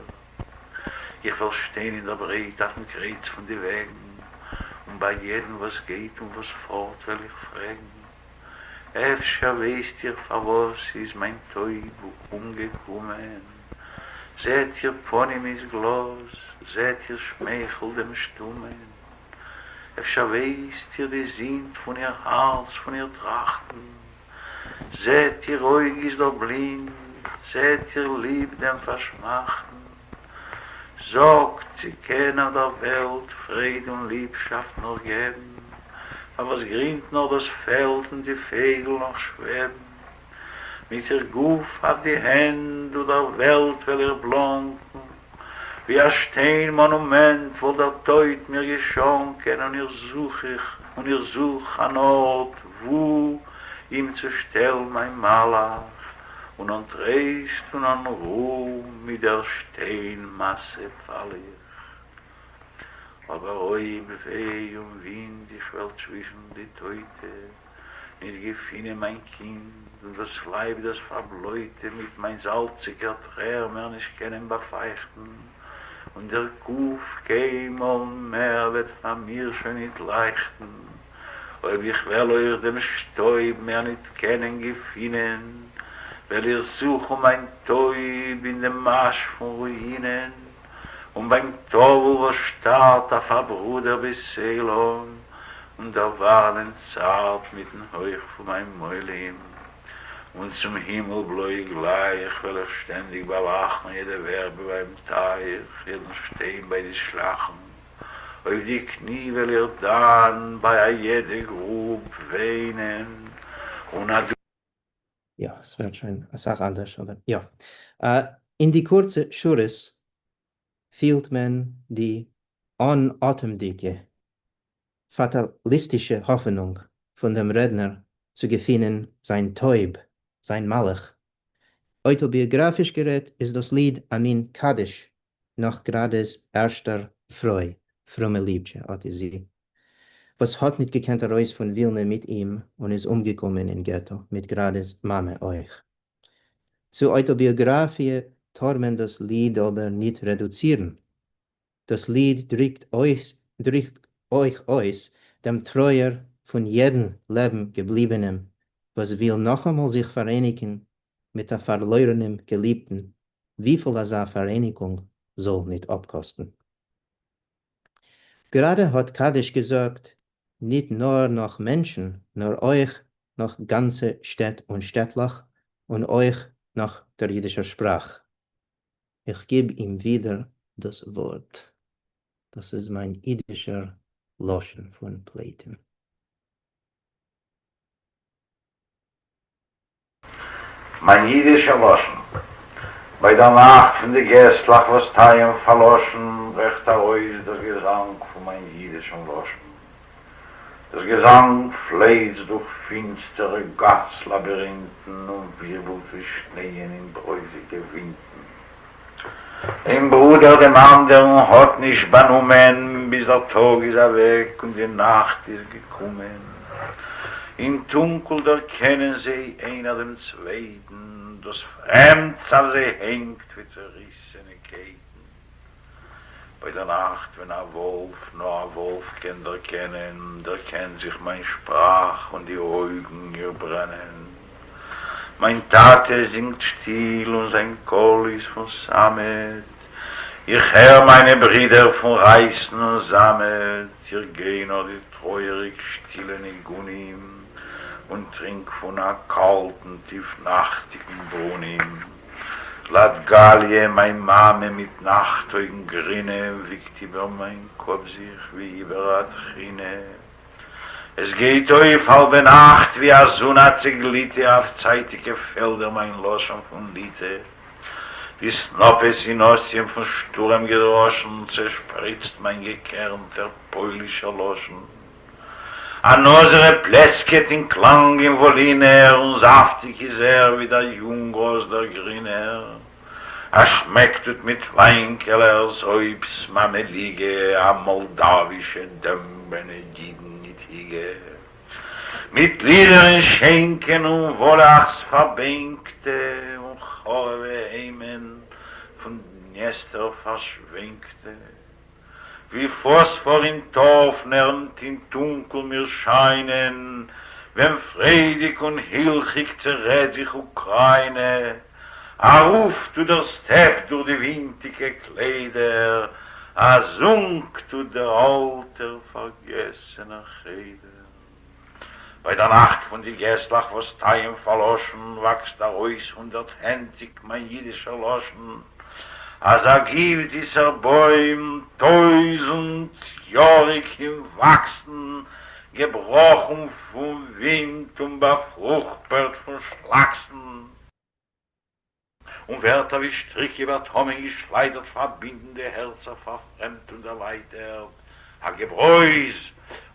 איך וועל שטיין אין דער ברייט אויפן קרייץ פון די וועגן, און ביי יעדן וואס גייט און וואס פארט וועל איך פרעגן, אפשר ווייסט איר פארוואס איז מיין טויב אומגעקומען? זעט איר פנים איז גלאז, זעט איר שמייכל דעם שטומען. אפשר ווייסט איר די זינד פון איר הארץ פון איר טראכטן? זעט איר אויג איז דאך בלינד, זעט איר ליפ דעם פארשמאכטן. זאגט, צי קען אויף דער וועלט פרייד און ליבשאפט נאך געבן? פארוואס גרינט נאך דאס פעלד און די פייגל נאך שוועבן? מיט איר גוף אויף די הענט דורך דער וועלט וועל איך בלאנקן, ווי א שטיין מאנומענט וואלט דער טויט מיר געשאנקען און איך זוך איך און איך זוך אן ארט וואו אים צו שטעלן מיין מלאך און אן טרייסט און אן רו מיט דער שטיין מאסע פאל איך אבער אויב וויי און ווינד איך וועל צווישן די טויטע ניט געפֿינען מײַן קינד און דאָס לײַב דאָס פֿאַרבלױטע מיט מײַן זאַלציקער טרער מער נישט קענען באַפֿײַכטן, און דער גוף קײן מאָל מער װעט פֿאַר מיר שױן ניט לײַכטן, אױב איך װעל אױך דעם שטױב מער ניט קענען געפֿינען, װעל איך זוכן מײַן טױב אין דעם אַש פֿון רואינען, און בײַם טאָװל װאָס שטאַרט אַ פֿאַרברודער בית-עולם. און דערוואַרעמען צאַרט מיטן הויך פֿון מײַן מויל אים, און צום הימל בלוי גלײַך וועל איך שטענדיק באַוואַכן יעדע ווערבע בײַם טײַך, יעדן שטיין בײַ די שלאַכן. אויף די קני וועל איך דאַן בײַ אַ יעדע גרוב וויינען, און אַ. יא, ס'ווערט שוין אסאך אנדערש, אבער יא. אין די קורצע שורות. פילט מען די אָן-אָטעמדיקע, פאַטאַליסטישע האָפענונג פון דעם רעדנער צו געפינען זיין טויב, זיין מלאך. אויטאָביאָגראַפיש גערעדט איז דאָס ליד אַ מין קדיש נאָך גראַדעס ערשטער פרוי, פרומע ליבטשע, אָט איז זי, וואָס האָט ניט געקענט אַרויס פון ווילנע מיט אים און איז אומגעקומען אין געטאָ מיט גראַדעס מאַמע אויך. צו אויטאָביאָגראַפיע טאָר מען דאָס ליד אָבער ניט רעדוצירן. דאָס ליד דריקט אויס דריקט אויך אויס דעם טרויער פון יעדן לעבן געבליבענעם וואָס וויל נאָכאַמאָל זיך פאַראייניקן מיט אַ פאַרלוירענעם געליבטן, וויפיל אַזאַ פאַראייניקונג זאָל ניט אָפּקאָסטן. גראדע האט קדיש געזאגט ניט נאר נאך מענטשן, נאר אויך נאך גאנצע שטעט און שטעטלעך און אויך נאך דער יידישער שפראך. איך גיב אים ווידער דאס ווארט. דאס איז מיין אידישער לשון פון פליטים. מיין יידישער לשון. ביי דער נאכט פון די געסלעך וואס טייען פארלאשן, ברעכט ארויס דאס געזאנג פון מיין יידישן לשון. דאס געזאנג פלייצט דורך פינסטערע גאס-לאבירינטן און ווירבלט ווי שנייען אין ברויזיגע ווינטן. איין ברודער דעם אנדערן האט נישט באנומען, ביז דער טאג איז אוועק און די נאכט איז געקומען. אין טונקל דערקענען זיי איינער דעם צווייטן, דאס פרעמדס אויף זיי הענגט ווי צעריסענע קייטן. ביי דער נאכט ווען א וואלף נאר א וואלף קען דערקענען, דערקענט זיך מיין שפראך און די אויגן איר ברענען. מיין טאטע זינגט שטיל און זיין קול איז פון סאמעט, איך הער מיינע ברידער פון רייסן און זאמד, איך גיי נאך די טרויעריג שטילע ניגונים און טרינק פון א קאלטן טיף-נאכטיגן ברונים. לאטגאליע, מיין מאמע מיט נאכט-אויגן גרינע וויגט איבער מיין קאפ זיך ווי איבער א טחינה. עס גייט אויף האלבע נאכט ווי א זון א צעגליטע אויף צייטיגע פעלדער מיין לשון פון ליטע ווי סנאפעס אין אסיען פון שטורעם געדראשן צעשפריצט מיין געקערנטער פוילישער לשון אן אזערע פלעסקעט אין קלאנג אין וואלינער און זאפטיג איז ער ווי דער יונגראז דער גרינער. אַ שמעק טוט מיט ווײַנקעלערס אויבס מאַמעליגע, אַ מאָלדאַווישע דעמבענע ייִדן ניט היגע. מיט לידער אין שענקען און וואָלאַכס פֿאַרבענקטע און חרובֿע היימען פֿון דניעסטער פֿאַרשווענקטע. ווי פאספאר אין טארף נערנט אין טונקל מיר שיינען, ווען פריידיג און הילכיג צערעדט זיך אוקריינע, א רוף טוט דער סטעפ דורך די ווינטיגע קליידער, א זונג טוט דער אלטער פארגעסענער חדר. ביי דער נאכט פון די געסלעך וואס טייען פארלאשן וואקסט ארויס הונדערטהענטיג מיין אידישער לשון, אזא גיפט-זיסער בוים, טויזנט-יאריג אין וואקסן, געבראכן פון ווינט און באפרוכפערט פון שלאקסן. און ווערטער ווי שטריק איבער תהומען געשליידערט פארבינדן די הערצער פארפרעמדט און דערווייטערט, א געברויז,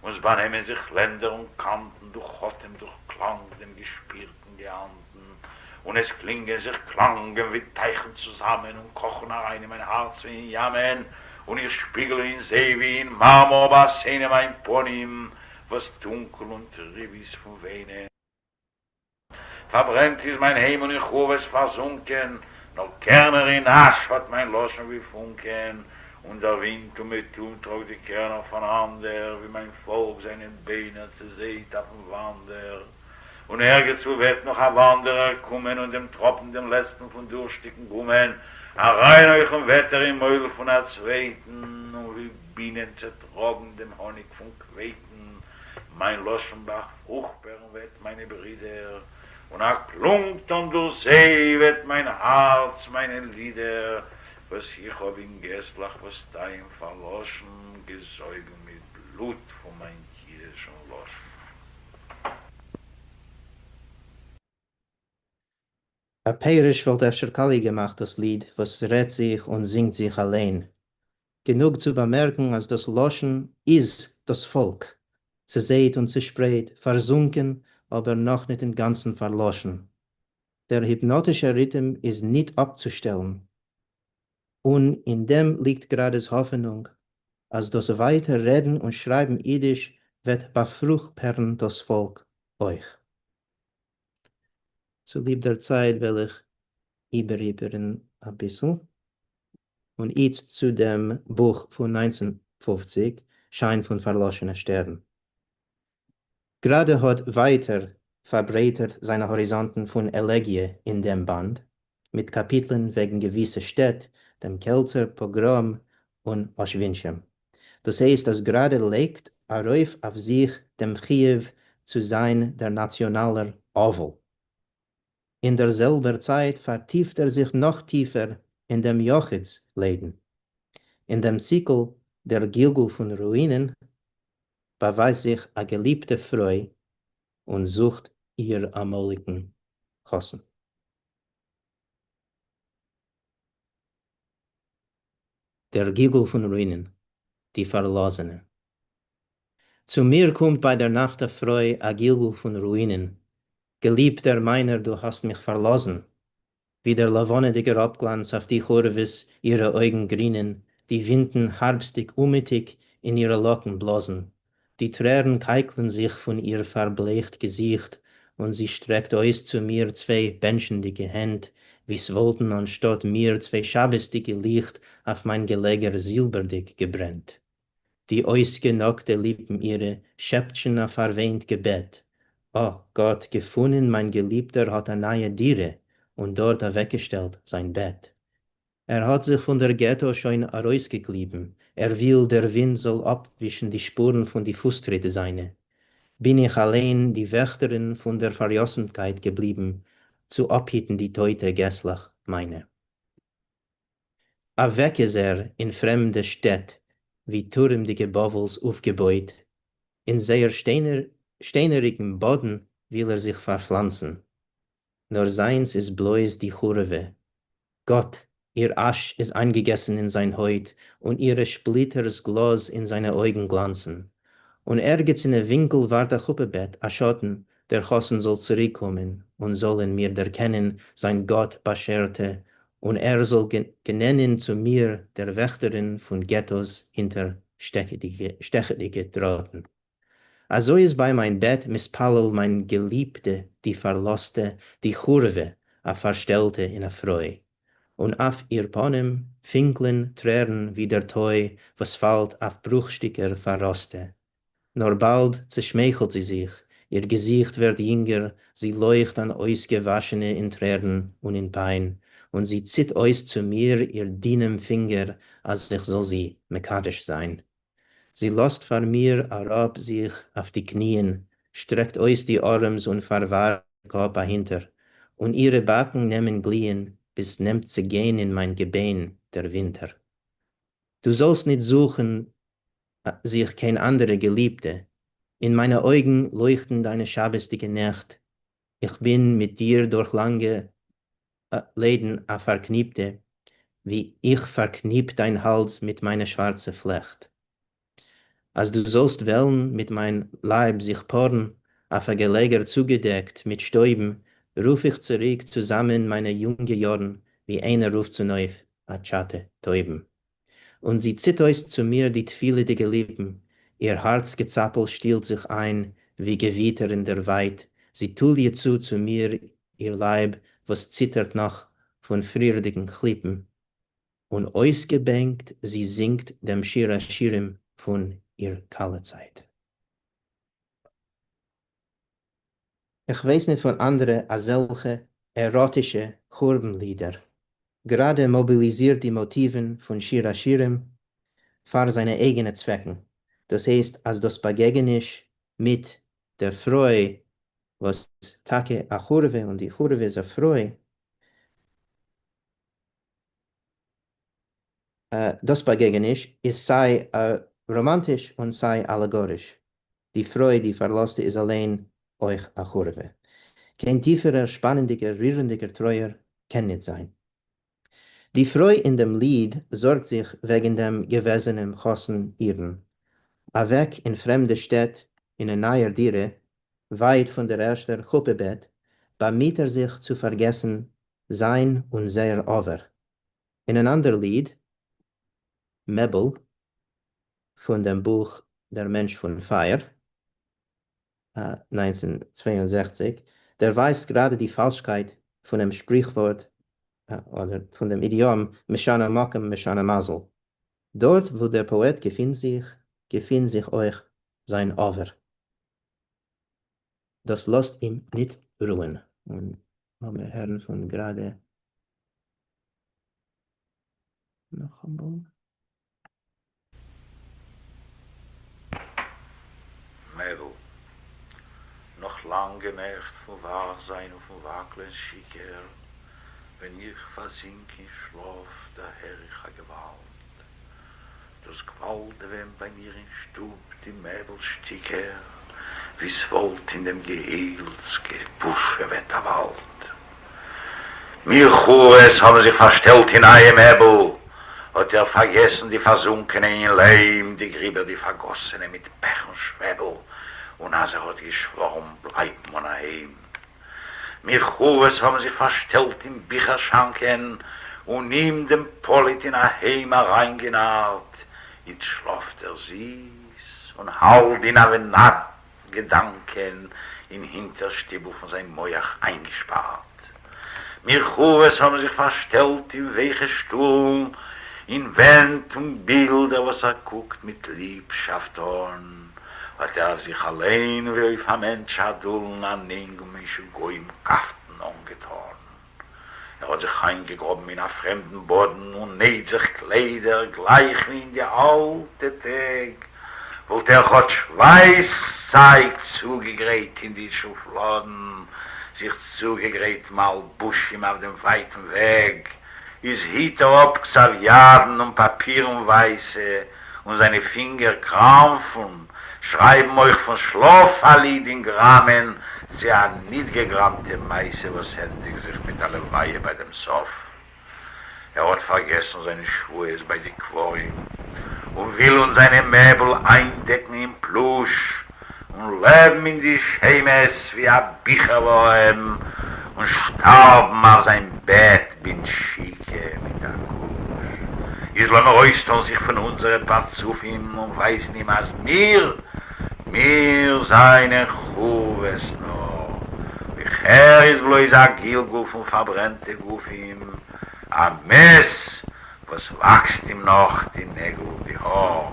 און ס'באנעמען זיך לענדער און קאנטן דורך אטעם דורך קלאנג דעם געשפירטן געאנטן, און עס קלינגען זיך קלאנגען ווי טייכן צוזאמען און קאכן אריין אין מיין הארץ ווי אין ימען, און איך שפיגל אין זיי ווי אין מארמאר באסיינען מיין פנים וואס טונקל און טריב איז פון וויינען. פֿאַרברענט איז מײַן הײם און אין חורבֿות פֿאַרזונקען, נאָר קערנער אין אַש האָט מײַן לשון װי פֿונקען, און דער װינט אומעטום טראָגט די קערנער פֿאַנאַנדער, װי מײַן פֿאָלק זײַנע בײנער צעזײט אױפֿן װאַנדער. און ערגעץ-װוּ װעט נאָך אַ װאַנדערער קומען און דעם טראָפּן דעם לעצטן פֿון דורשטיקן גומען אַרײַנהױכן װעט ער אין מױל פֿון אַ צװײטן, און װי בינען צעטראָגן דעם האָניק פֿון קװײטן מיין לשון באפרוכפערן וועט מיינע ברידער, און א קלונג טאן דורך זיי וועט מיין הארץ מיינע לידער, וואס איך האב אין געסלעך וואס טייען פארלאשן, געזויגן מיט בלוט פון מיין יידישן לשון. א פירוש וואלט אפשר קאליע געמאכט דאס ליד וואס רעדט זיך און זינגט זיך אליין. גענוג צו באמערקן אז דאס לשון איז דאס פאלק, צעזייט און צעשפרייט, פארזונקען, אבער נאך ניט אינגאנצן פארלאשן. דער היפנאטישער ריטעם איז ניט אפצושטעלן, און אין דעם ליגט גראדע'ס האפענונג, אז דאס ווייטער רעדן און שרייבן אידיש וועט באפרוכפערן דאס פאלק אויך. צוליב דער צייט וועל איך איבערהיפערן אביסל. און איצט צו דעם בוך פון 1950, שיין פון פארלאשענע שטערן. גראדע האט ווייטער פארברייטערט זיינע האריזאנטן פון עלעגיע אין דעם באנד, מיט קאפיטלען וועגן געוויסע שטעט, דעם קעלצער פאגראם און אשווינטשים. דאס הייסט אז גראדע לייגט ארויף אויף זיך דעם חיוב צו זיין דער נאציאנאלער אבל. אין דער זעלבער צייט פארטיפט ער זיך נאך טיפער אין דעם יחיד'ס ליידן. אין דעם ציקל דער גלגול פון רואינען באווייזט זיך א געליבטע פרוי און זוכט איר אמאליגן חתן. דער גלגול פון רואינען, די פארלאזענע. צו מיר קומט ביי דער נאכט א פרוי א גלגול פון רואינען, געליבטער מיינער דו האסט מיך פארלאזן, ווי דער לבנה'דיגער אפגלאנץ אויף די חורבות אירע אויגן גרינען, די ווינטן הארבסטיג אומעטיג אין אירע לאקן בלאזן, די טרערן קייקלען זיך פון איר פארבלייכט געזיכט, און זי שטרעקט אויס צו מיר צוויי בענטשנדיגע הענט, ווי ס'וואלטן אנשטאט מיר צוויי שבת'דיגע ליכט אויף מיין געלעגער זילבערדיג געברענט. די אויסגענאָגטע ליפּן אירע שעפּטשען אַ פֿאַרוויינט געבעט, אָ, גאָט, געפֿונען מײַן געליבטער האָט אַ נײַע דירה און דאָרט אַוועקגעשטעלט זײַן בעט. ער האָט זיך פֿון דער געטאָ שוין אַרויסגעקליבן, ער וויל, דער ווינט זאָל אָפּווישן די שפּורן פֿון די פֿוסטריט זײַנע. בין איך אַליין די וועכטערין פֿון דער פֿאַריתומטקייט געבליבן, צו אָפּהיטן די טויטע געסלעך מײַנע. אַװעק איז ער אין פֿרעמדע שטעט, װי טורעמדיקע בבֿלס אױפֿגעבױט, אין זײער שטײנעריקן באָדן װיל ער זיך פֿאַרפֿלאַנצן. נאָר זײַנס איז בלױז די חורבֿה. גאָט, איר אַש איז אײַנגעגעסן אין זײַן הױט, און אירע שפּליטערס גלאָז אין זײַנע אױגן גלאַנצן. און ערגעץ אין אַ װינקל װאַרט אַ חופּה-בעט, אַ שאָטן, דער חתן זאָל צוריקקומען און זאָל אין מיר דערקענען זײַן גאָט-באַשערטע, און ער זאָל גענענען צו מיר, דער וועכטערין פֿון געטאָס הינטער שטעכעדיקע דראָטן. אַזוי איז בײַ מײַן בעט מתפּלל מײַן געליבטע, די פֿאַרלאָזטע, די חרובֿע, אַ פֿאַרשטעלטע אין אַ פֿרוי. און אויף איר פּנים פֿינקלען טרערן ווי דער טוי, וואָס פֿאַלט אויף ברוכשטיקער פֿאַרראָסטע. נאָר באַלד צעשמייכלט זי זיך, איר געזיכט ווערט ייִנגער, זי לויכט אַן אויסגעוואַשענע אין טרערן און אין פּיין, און זי ציט אויס צו מיר איר דינעם פֿינגער, אַז איך זאָל זי מקדש זײַן. זי לאָזט פֿאַר מיר אַראָפּ זיך אויף די קניען, שטרעקט אויס די אָרעמס און פֿאַרוואַרפֿט קאָפּ אַהינטער, און אירע באַקן נעמען גליען, ביז ס'נעמט צעגיין אין מײַן געביין דער ווינטער. דו זאָלסט ניט זוכן זיך קיין אנדערע געליבטע, אין מיינע אויגן לויכטן דיינע שבת'דיגע נעכט, איך בין מיט דיר דורך לאנגע ליידן א פארקניפטע, ווי איך פארקניפ דיין האלז מיט מיינע שווארצע פלעכט. אז דו זאלסט וועלן מיט מיין לייב זיך פארן, אויף א געלעגער צוגעדעקט מיט שטויבן, רוף איך צוריק צוזאמען מיינע יונגע יארן, ווי איינער רופט צונויף א טשאטע טויבן. און זי ציט אויס צו מיר די תפילה'דיגע ליפן, איר הארץ-געצאפל שטילט זיך איין ווי געוויטער אין דער ווייט, זי טוליעט צו צו מיר איר לייב וואס ציטערט נאך פון פריערדיגן כליפן, און אויסגעבענקט זי זינגט דעם שיר השירים פון איר כלה-צייט. איך ווייס ניט פון אנדערע אזעלכע עראטישע חורבן-לידער. גראדע מאביליזירט די מאטיוון פון שיר השירים פאר זיינע אייגענע צוועקן, דאס הייסט אז דאס באגעגעניש מיט דער פרוי וואס טאקע א חורבה און די חורבה איז א פרוי, דאס באגעגעניש איז סיי ראמאנטיש און סיי אלעגאריש. די פרוי די פארלאזטע איז אליין אויך א חורבה. קיין טיפערער שפאנענדיגער רירענדיגער טרויער קען ניט זיין. די פרוי אין דעם ליד זארגט זיך וועגן דעם געוועזענעם חתן אירן, אוועק אין פרעמדע שטעט אין א נייער דירה, ווייט פון דער ערשטער חופה-בעט, באמיט ער זיך צו פארגעסן זיין און זייער עבר. אין אן אנדער ליד, מעבל, פון דעם בוך דער מענטש פון פייער, 1962, דערווייזט גראדע די פאלשקייט פונעם שפריכווארט אדער פון דעם אידיאם משנה מקום משנה מזל. דארט וואו דער פאעט געפינט זיך, געפינט זיך אויך זיין עבר. דאס לאזט אים ניט רוען. און לאמיר הערן פון גראדע נאכאמאל. מעבל. נאָך לאַנגע נעכט פֿון וואַך זײַן און פֿון וואַקלען שיכּור, ווען איך פֿאַרזינק אין שלאָף, דערהער איך אַ געוואַלד. דאָס גוואַלדעווען בײַ מיר אין שטוב די מעבל-שטיקער, ווי ס'וואָלט אין דעם געהילץ געבושעוועט אַ וואַלד. מיר חורבות האָבן זיך פֿאַרשטעלט אין נײַע מעבל, האָט ער פֿאַרגעסן די פֿאַרזונקענע אין ליים, די גריבער די פֿאַרגאָסענע מיט פּעך און שוועבל, און אַז ער האָט געשוואָרן בלײַבן אָן אַ היים. מיר חורבות האָבן זיך פֿאַרשטעלט אין ביכער-שאַנקען און אים, דעם פּליט, אין אַ היים אַרײַנגענאַרט. איצט שלאָפֿט ער זיס און האַלט די נע-ונד געדאנקען אין הינטערשטיבל פון זיין מח איינגעשפארט. מיר חורבות האבן זיך פארשטעלט אין ווייכע שטולן, אין ווענט און בילדער וואס ער קוקט מיט ליבשאפט אן, האט ער אויף זיך אליין ווי אויף א מענטש א דולן אן ענגן משוגעים קאפטן אנגעטאן. ער האָט זיך אײַנגעגראָבן אין אַ פֿרעמדן באָדן און נײט זיך קלײדער, גלײַך װי אין די אַלטע טעג, װאָלט ער כאָטש װײַסצײַג צוגעגרײט אין די שופֿלאָדן, זיך צוגעגרײט מלבושים אױף דעם װײַטן װעג, איז היט ער אָפּ כּתבֿ-ידן און פּאַפּירן װײַסע, און זיינע פינגער קראמפן, שרייבן אויך פון שלאף א ליד אין גראמען, צי א ניט-געגראמטע מעשה וואס ענדיגט זיך מיט א לוויה ביי דעם סוף. ער האט פארגעסן זיינע שבועות ביי די קברים, און וויל אונז זיינע מעבל איינדעקן אין פלוש, און לעבן אין די שמות ווי א ביכער-ווארעם, און שטארבן אויף זיין בעט בנשיקה מיט א קוש, איז לאמיר אויסטאן זיך פון אונזערע פרצופים און ווייזן אים אז מיר, מיר זיינען חורבות נאר, אויך ער איז בלויז א גלגול פון פארברענטע גופים, א מת וואס וואקסט אים נאך די נעגל און די האר.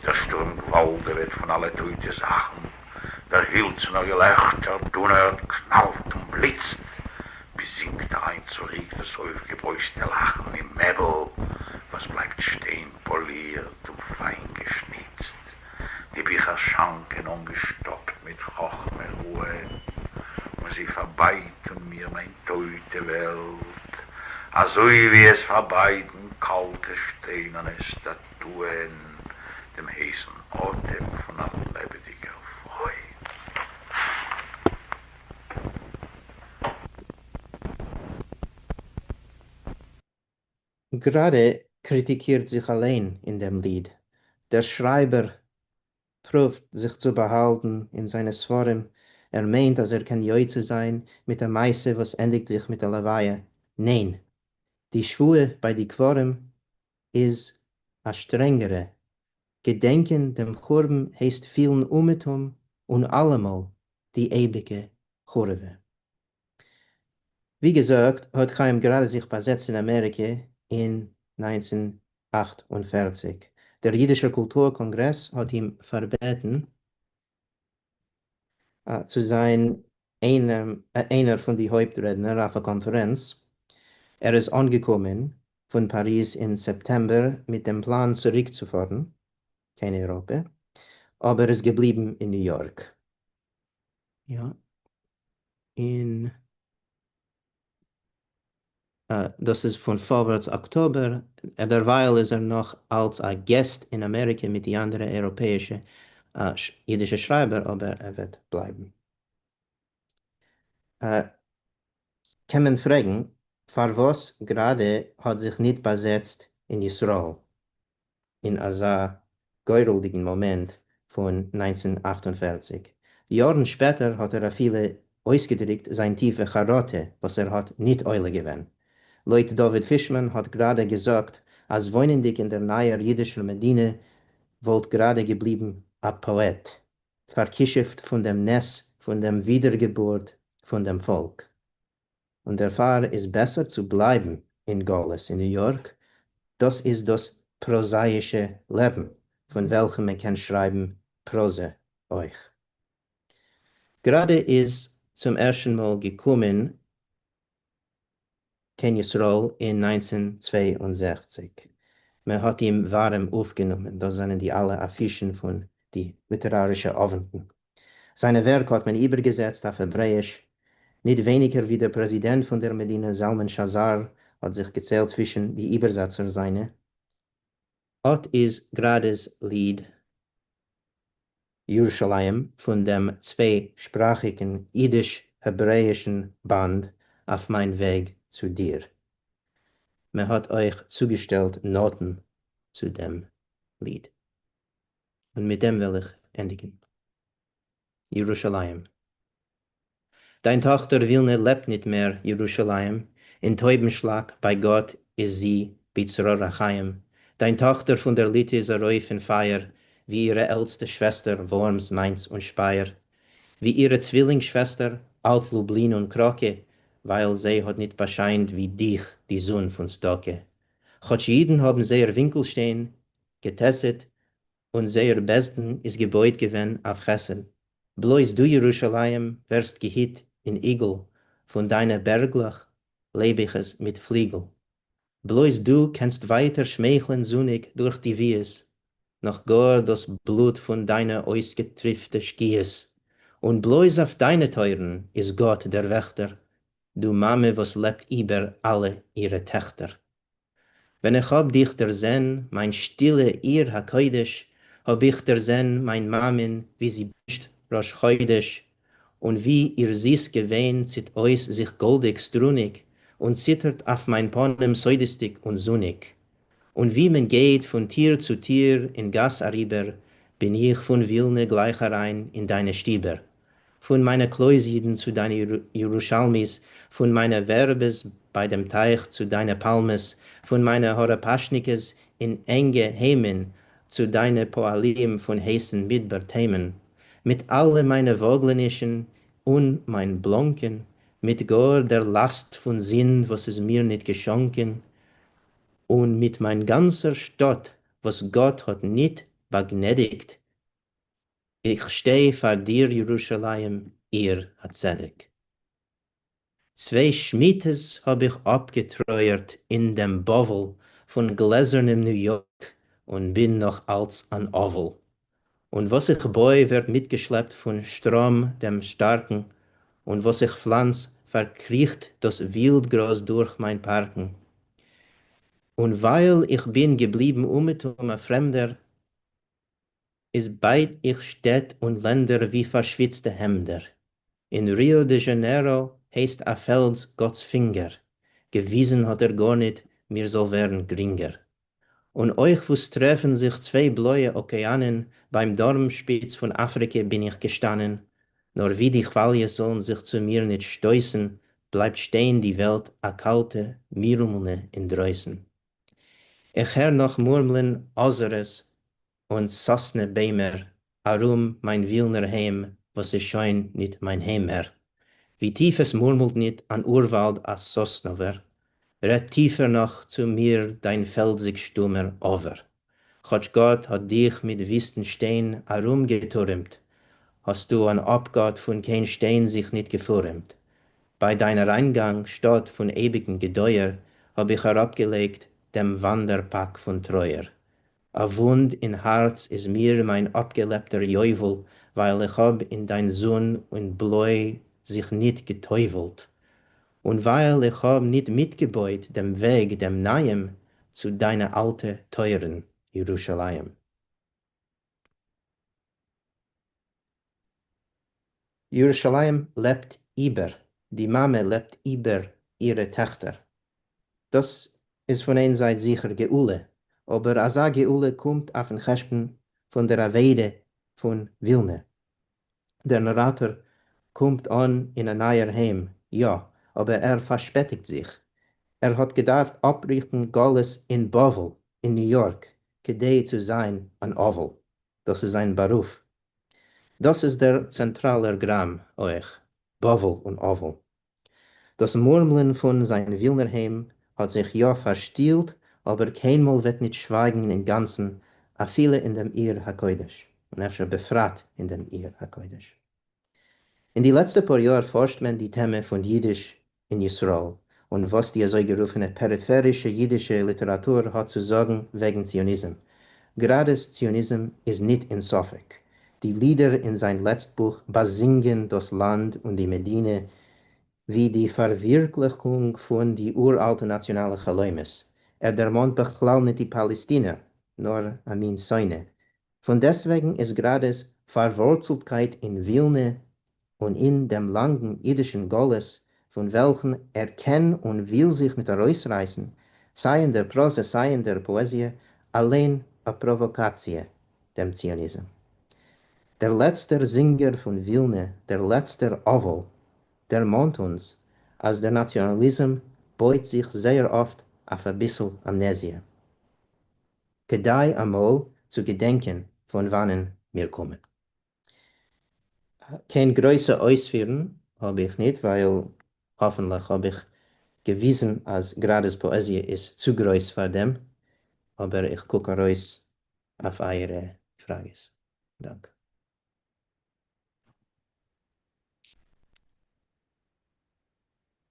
דער שטורעם גוואלדעוועט פון אלע טויטע זאכן, דער הילצענער געלעכטער דונערט, קנאלט און בליצט, ביז זינקט אריין צוריק דאס אויפגעברויזטע לאכן אין מעבל וואס בלייבט שטיין פאלירט און פיין געשניצט, די ביכער שאנקען אנגעשטאפט מיט חכמה רוען, און זיי פארבייטן מיר מיין טויטע וועלט, אזוי ווי עס פארבייטן קאלטע שטיינערנע סטאטוען דעם הייסן אטעם פון א לעבעדיגער פרוי. גראדע קריטיקירט זיך אליין אין דעם ליד. דער שרייבער פרואווט זיך צו באהאלטן אין זיינע ספרים, ער מיינט אז ער קען יוצא זיין מיט א מעשה וואס ענדיגט זיך מיט א לוויה. ניין! די שבועה ביי די קברים איז א שטרענגערע. געדענקען דעם חורבן הייסט פילן אומעטום און אלעמאל די אייביגע חורבה. ווי געזאגט האט חיים גראדע זיך באזעצט אין אמעריקע אין 1948. דער אידישער קולטור קאנגרעס האט אים פארבעטן צו זיין איינער פון די הויפט רעדנער אויף א קאנפערענץ. ער איז אנגעקומען פון פאריז אין סעפטעמבער מיט דעם פלאן צוריקצופארן קיין אייראפע, אבער איז געבליבן אין ניו יארק. יא, און דאס איז פון פארווערטס אקטאבער, דערווייל איז ער נאך אלץ א guest אין אמעריקע מיט די אנדערע אייראפעאישע אידישע שרייבער אבער ער וועט בלייבן. קען מען פרעגן. פארוואס גראדע האט זיך ניט באזעצט אין ישראל אין אזא גורל'דיגן מאמענט פון 1948. יארן שפעטער האט ער אפילו אויסגעדריקט זיין טיפע חרטה וואס ער האט ניט עולה געווען. לויט דוד פישמאן האט גראדע געזאגט אז וואוינענדיג אין דער נייער אידישער מדינה וואלט גראדע געבליבן א פאעט, פארכישופט פון דעם נס פון דעם ווידערגעבורט פון דעם פאלק. און דערפאר איז בעסער צו בלייבן אין גלות אין ניו יארק, דאס איז דאס פראזאאישע לעבן פון וועלכן מען קען שרייבן פראזע אויך. גראדע איז צום ערשטן מאל געקומען קיין ישראל אין 1962, מען האט אים ווארעם אויפגענומען, דאס זענען די אלע אפישן פון די ליטערארישע אוונטן. זיינע ווערק האט מען איבערגעזעצט אויף העברעאיש, ניט ווייניגער ווי דער פרעזידענט פון דער מדינה זלמן שזר האט זיך געציילט צווישן די איבערזעצער זיינע. אט איז גראדע'ס ליד ירושלים פון דעם צוויי-שפראכיגן אידיש-העברעאישן באנד אויף מיין וועג צו דיר. מען האט אויך צוגעשטעלט נאטן צו דעם ליד. און מיט דעם וועל איך ענדיגן. ירושלים. דיין טאָכטער ווילנע לעבט ניט מער, ירושלים, אין טויבן-שלאַק ביי גאָט איז זי בצרור החיים. דיין טאָכטער פון דער ליטע איז אַרויף אין פייער, ווי אירע עלטסטע שוועסטער, וואָרמס, מיינץ און שפּייער, ווי אירע צווילינג-שוועסטער, אַלט-לובלין און קראָקע, ווייל זיי האָט ניט באַשיינט ווי דיך די זון פון צדקה. כאָטש יידן האָבן זייער ווינקלשטיין געטעסעט און זייער בית-דין איז געבויט געווען אויף חסד. בלויז דו ירושלים ווערסט געהיט אין איגל פון דיינע בערגלעך לעב איך עס מיט פליגל. בלויז דו קענסט ווייטער שמייכלען זוניג דורך די וויעס, נאך גאר דאס בלוט פון דיינע אויסגעטריפטע שקיעות. און בלויז אויף דיינע טויערן איז גאט דער וועכטער, דו מאמע וואס לעבט איבער אלע אירע טעכטער. ווען איך האָב דיך דערזען, מיין שטילע עיר הקודש, האָב איך דערזען מיין מאַמען ווי זי בענטשט ראש חודש, און ווי איר זיס געוויין ציט אויס זיך גאָלדיק סטרוניק און ציטערט אויף מיין פּנים סודותדיק און זוניק. און ווי מען גייט פון טיר צו טיר אין גאַס אַריבער, בין איך פון ווילנע גלייך אַריין אין דיינע שטיבער. פון מיינע קלויז-אידן צו דיינע ירושלמי'ס, פון מיינע ווערבעס ביי דעם טייך צו דיינע פאלמעס, פון מיינע הארעפאשניקעס אין ענגע היימען צו דיינע פועלים פון הייסן מדבר תימן, מיט אלע מיינע וואגלענישן און מיין בלאנקען, מיט גאר דער לאסט פון זינד וואס איז מיר ניט געשאנקען, און מיט מיין גאנצער שטאט וואס גאט האט ניט באגנעדיגט, איך שטיי פאר דיר ירושלים עיר הצדק. צוויי שמיטות האב איך אפגעטרויערט אין דעם בבל פון גלעזערנעם ניו יארק און בין נאך אלץ אן אבל. און וואס איך בוי ווערט מיטגעשלעפט פון שטראם דעם שטארקן און וואס איך פלאנץ פארקריכט דאס ווילד גראז דורך מיין פארקן. און ווייל איך בין געבליבן אומעטום א פרעמדער איז בייט איך שטעט און לענדער ווי פארשוויצטע העמדער. אין ריאָ דע זשאַנעיראָ הייסט א פעלדז גאָטס פינגער, געוויזן האָט ער גאָרניט מיר זאָל ווערן גרינגער. און אויך וואו ס'טרעפן זיך צוויי בלויע אָקעאַנען ביים דרום-שפּיץ פון אַפריקע בין איך געשטאַנען, נאָר ווי די כוואַליעס זאָלן זיך צו מיר ניט שטויסן, בלייבט שטיין די וועלט א קאַלטע מירמלנע אינדרויסן. איך הער נאָך מורמלען אָזערעס און סאָסנע ביימער אַרום מיין ווילנער היים וואָס איז שוין ניט מיין היים מער. ווי טיף עס מורמלט ניט אַן אורוואַלד אַ סאָסנאָווער, רעדט טיפער נאָך צו מיר דיין פעלדזיק שטומער עבר. כאָטש גאָט האָט דיך מיט וויסטן שטיין אַרומגעטורעמט, האָסטו אַן אָפּגאָט פון קיין שטיין זיך ניט געפורעמט. ביי דיין אַריינגאַנג, שטאָט פון אייביקן געדויער, האָב איך אַראָפּגעלייגט דעם וואַנדער-פּאַק פון טרויער. א וואונד אין הארץ איז מיר מיין אפגעלעבטער יובל, ווייל איך האב אין דיין זון און בלוי זיך ניט געטובלט, און ווייל איך האב ניט מיטגעבויט דעם וועג דעם נייעם צו דיינע אלטע טויערן, ירושלים. ירושלים לעבט איבער, די מאמע לעבט איבער אירע טעכטער. דאס איז פון איין זייט זיכער גאולה, אבער אזא גאולה קומט אויפן חשבון פון דער אבידה פון ווילנע. דער נאראטאר קומט אן אין א נייער היים, יא, אבער ער פארשפעטיגט זיך. ער האט געדארפט אפריכטן גלות אין בבל, אין ניו יארק, כדי צו זיין אן אבל. דאס איז זיין בארוף. דאס איז דער צענטראלער גראם אויך, בבל און אבל. דאס מורמלען פון זיין ווילנער היים האט זיך יא פארשטילט, אבער קיינמאל וועט ניט שווייגן אינגאנצן, אפילו אין דעם עיר הקודש, און אפשר בפרט אין דעם עיר הקודש. אין די לעצטע פאר יאר פארשט מען די טעמע פון יידיש אין ישראל, און וואס די אזוי-גערופענע פעריפערישע יידישע ליטעראטור האט צו זאגן וועגן ציוניזם. גראדעס ציוניזם איז ניט אין ספק. די לידער אין זיין לעצט בוך באזינגען דאס לאנד און די מדינה ווי די פארווירקליכונג פון די אור-אלטע נאציאנאלע חלומות. ער דערמאנט בכלל ניט די פאלעסטינער, נאר א מין שונא. פון דעסטוועגן איז גראדעס פארווארצלטקייט אין ווילנע און אין דעם לאנגן אידישן גלות פון וועלכן ער קען און וויל זיך ניט ארויסרייסן, סיי אין דער פראזע סיי אין דער פאעזיע, אליין א פראוואקאציע דעם ציוניזם. דער לעצטער זינגער פון ווילנע, דער לעצטער אבל, דערמאנט אונז אז דער נאציאנאליזם בויט זיך זייער אפט אויף אביסל אמנעזיע. כדאי אמאל צו געדענקען פון וואנען מיר קומען. קיין גרויסע אויספירן האב איך ניט, ווייל האפנטליך האב איך געוויזן אז גראדעס פאעזיע איז צו גרויס פאר דעם, אבער איך קוק ארויס אויף אייערע פראגעס. דאנק.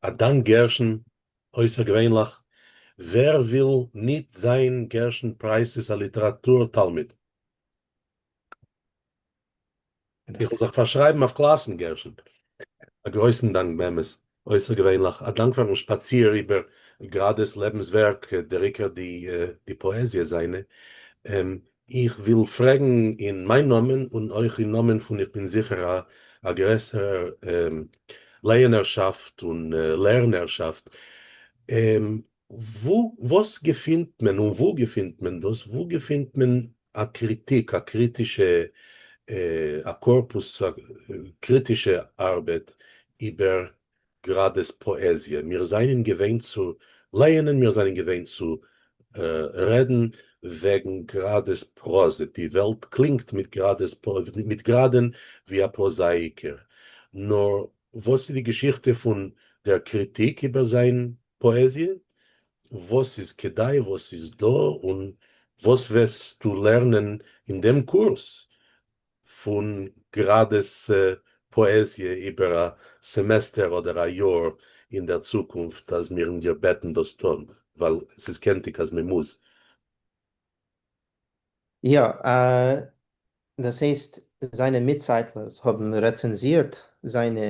א דאנק גרשון, אויסערגעווענליך, ווער וויל ניט זיין גרשון פרייס'ס א ליטעראטור תלמיד? איך וועל זיך פארשרייבן אויף קלאסן, גרשון. א גרויסן דאנק באמת, אויסערגעווענליך, א דאנק פארן שפאציר איבער גראדעס לעבנסווערק, דער עיקר די פאעזיע זיינע. איך וויל פרעגן אין מיין נאמען און אויך אין נאמען פון איך בין זיכער א גרעסערער לייענערשאפט און לערנערשאפט, וואו וואס געפינט מען און וואו געפינט מען דאס? וואו געפינט מען א קריטיק, א קריטישע, א קארפוס קריטישע ארבעט איבער גראדעס פאעזיע? מיר זענען געוואינט צו לייענען, מיר זענען געוואינט צו רעדן וועגן גראדעס פראזע, די וועלט קלינגט מיט גראדעס מיט גראדען ווי א פראזאייקער, נאר וואס איז די געשיכטע פון דער קריטיק איבער זיין פאעזיע, וואס איז כדאי, וואס איז דא, און וואס וועסטו לערנען אין דעם קורס פון גראדעס פאעזיע איבער א סעמעסטער אדער א יאר אין דער צוקונפט אז מיר'ן דיר בעטן דאס טון, ווייל ס'איז קענטיג אז מ'מוז. יא, דאס הייסט זיינע מיטצייטלער האבן רעצענזירט זיינע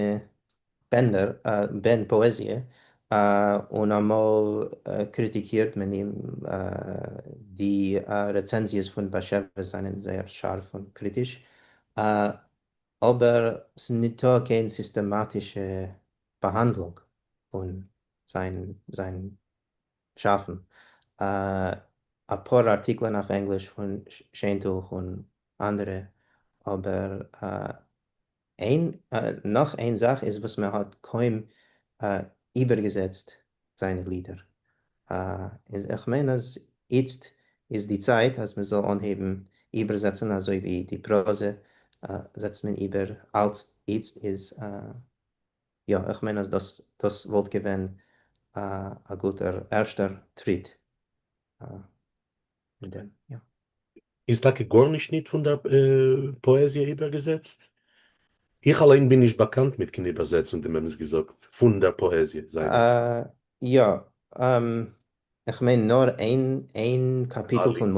בענדער, בענד פאעזיע, און אמאל קריטיקירט מען אים, די רעצענזיעס פון באשעוויס זענען זייער שארף און קריטיש, אבער ס'ניטא קיין סיסטעמאטישע באהאנדלונג פון זיין זיין שאפן. אפאר ארטיקלען אויף ענגליש פון שענטוך און אנדערע, אבער איין נאך איין זאך איז וואס מען האט קוים איבערגעזעצט זיינע לידער. איז איך מיין אז איצט איז די צייט אז מען זאל אנהייבן איבערזעצן אזוי ווי די פראזע זעצט מען איבער אלץ איצט איז יא איך מיין אז דאס דאס וואלט געווען א גוטער ערשטער טריט אין דעם יא. איז טאקע גארנישט ניט פון דער פאעזיע איבערגעזעצט? איך אליין בין נישט באקאנט מיט קיין איבערזעצונג דעם אמת געזאגט פון דער פאעזיע זיינער. יא, איך מיין נאר איין איין קאפיטל פון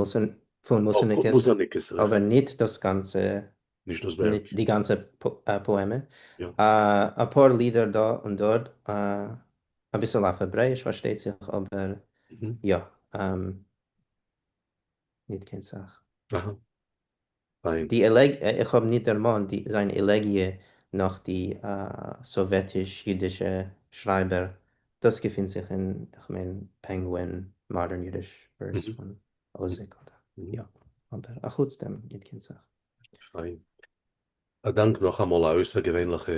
פון מוסרניקעס, אבער ניט דאס גאנצע נישט דאס ווערק. ניט די גאנצע פאעמע. אפאר לידער דא און דארט, אביסל אויף העברעאיש פארשטייט זיך, אבער יא, ניט קיין סך. אהא. פיין. די עלעג, איך האב ניט דערמאנט די זיין עלעגיע נאך די סאוועטיש-אידישע שרייבער. דאס געפינט זיך אין, איך מיין, Penguin Modern Yiddish Verse פון אוזיק אדער, יא, אבער אחוץ דעם ניט קיין סך. פיין. א דאנק נאכאמאל, א אויסערגעווענליכע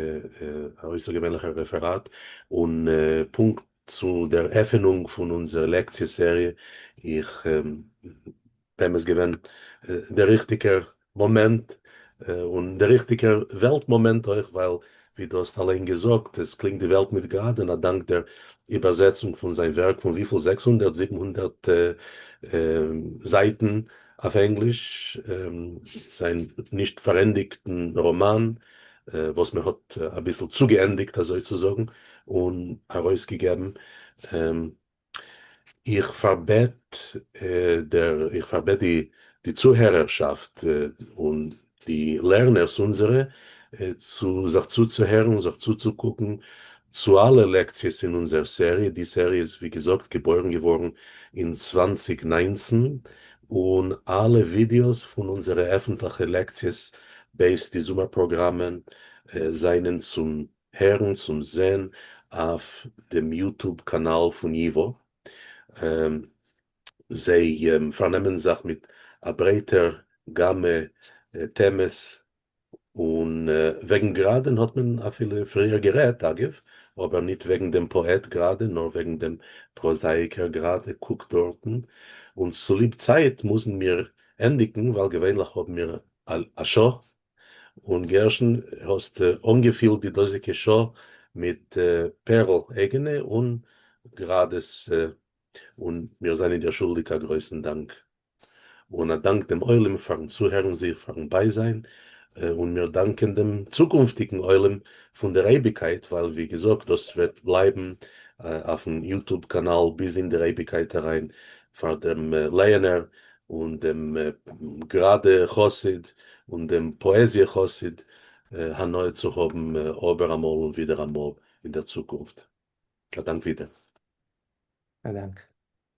א אויסערגעווענליכער רעפעראט, און פונקט צו דער עפענונג פון אונזער לעקציע סעריע, איך באמת געווען דער ריכטיגער מאמענט, און דער ריכטיגער וועלט מאמענט אויך, ווייל ווי דו האסט אליין געזאגט, עס קלינגט די וועלט מיט גראדען א דאנק דער איבערזעצונג פון זיין ווערק פון וויפיל 600 700 זייטן אויף ענגליש, זיין נישט פארענדיגטן ראמאן, וואס מען האט אביסל צוגעענדיגט אזוי צו זאגן, און ארויסגעגעבן. איך פארבעט דער איך פארבעט די די צוהערערשאפט און די לערנערס אונזערע צו זיך צוצוהערן און זיך צוצוקוקן צו אלע לעקציעס אין אונזער סעריע. די סעריע איז ווי געזאגט געבוירן געווארן אין 2019, און אלע ווידיאוס פון אונזערע עפנטליכע לעקציעס בעת די זומער פראגראמען זענען צום הערן צום זען אויף דעם YouTube קאנאל פון ייוואו. זיי פארנעמען זיך מיט א ברייטער גאמע טעמעס, און וועגן גראדען האט מען אפילו פריער גערעדט, אגב, אבער ניט וועגן דעם פאעט גראדע, נאר וועגן דעם פראזאייקער גראדע, קוקט דארטן. און צוליב צייט מוזן מיר ענדיגן, ווייל געווענליך האבן מיר א שעה און גרשון, האסט אנגעפילט די דאזיגע שעה מיט פערל אייגענע און גראדעס, און מיר זענען דיר שולדיג א גרויסן דאנק. און א דאנק דעם עולם פארן צוהערן זיך, פארן בייזיין, און מיר דאנקען דעם צוקונפטיגן עולם פון דער אייביגקייט, ווייל ווי געזאגט, דאס וועט בלייבן אויפן YouTube קאנאל ביז אין דער אייביגקייט אריין, פאר דעם לייענער און דעם גראדע חסיד און דעם פאעזיע חסיד הנאה צו האבן אבער אמאל און ווידער אמאל אין דער צוקונפט. א דאנק ווידער. א דאנק.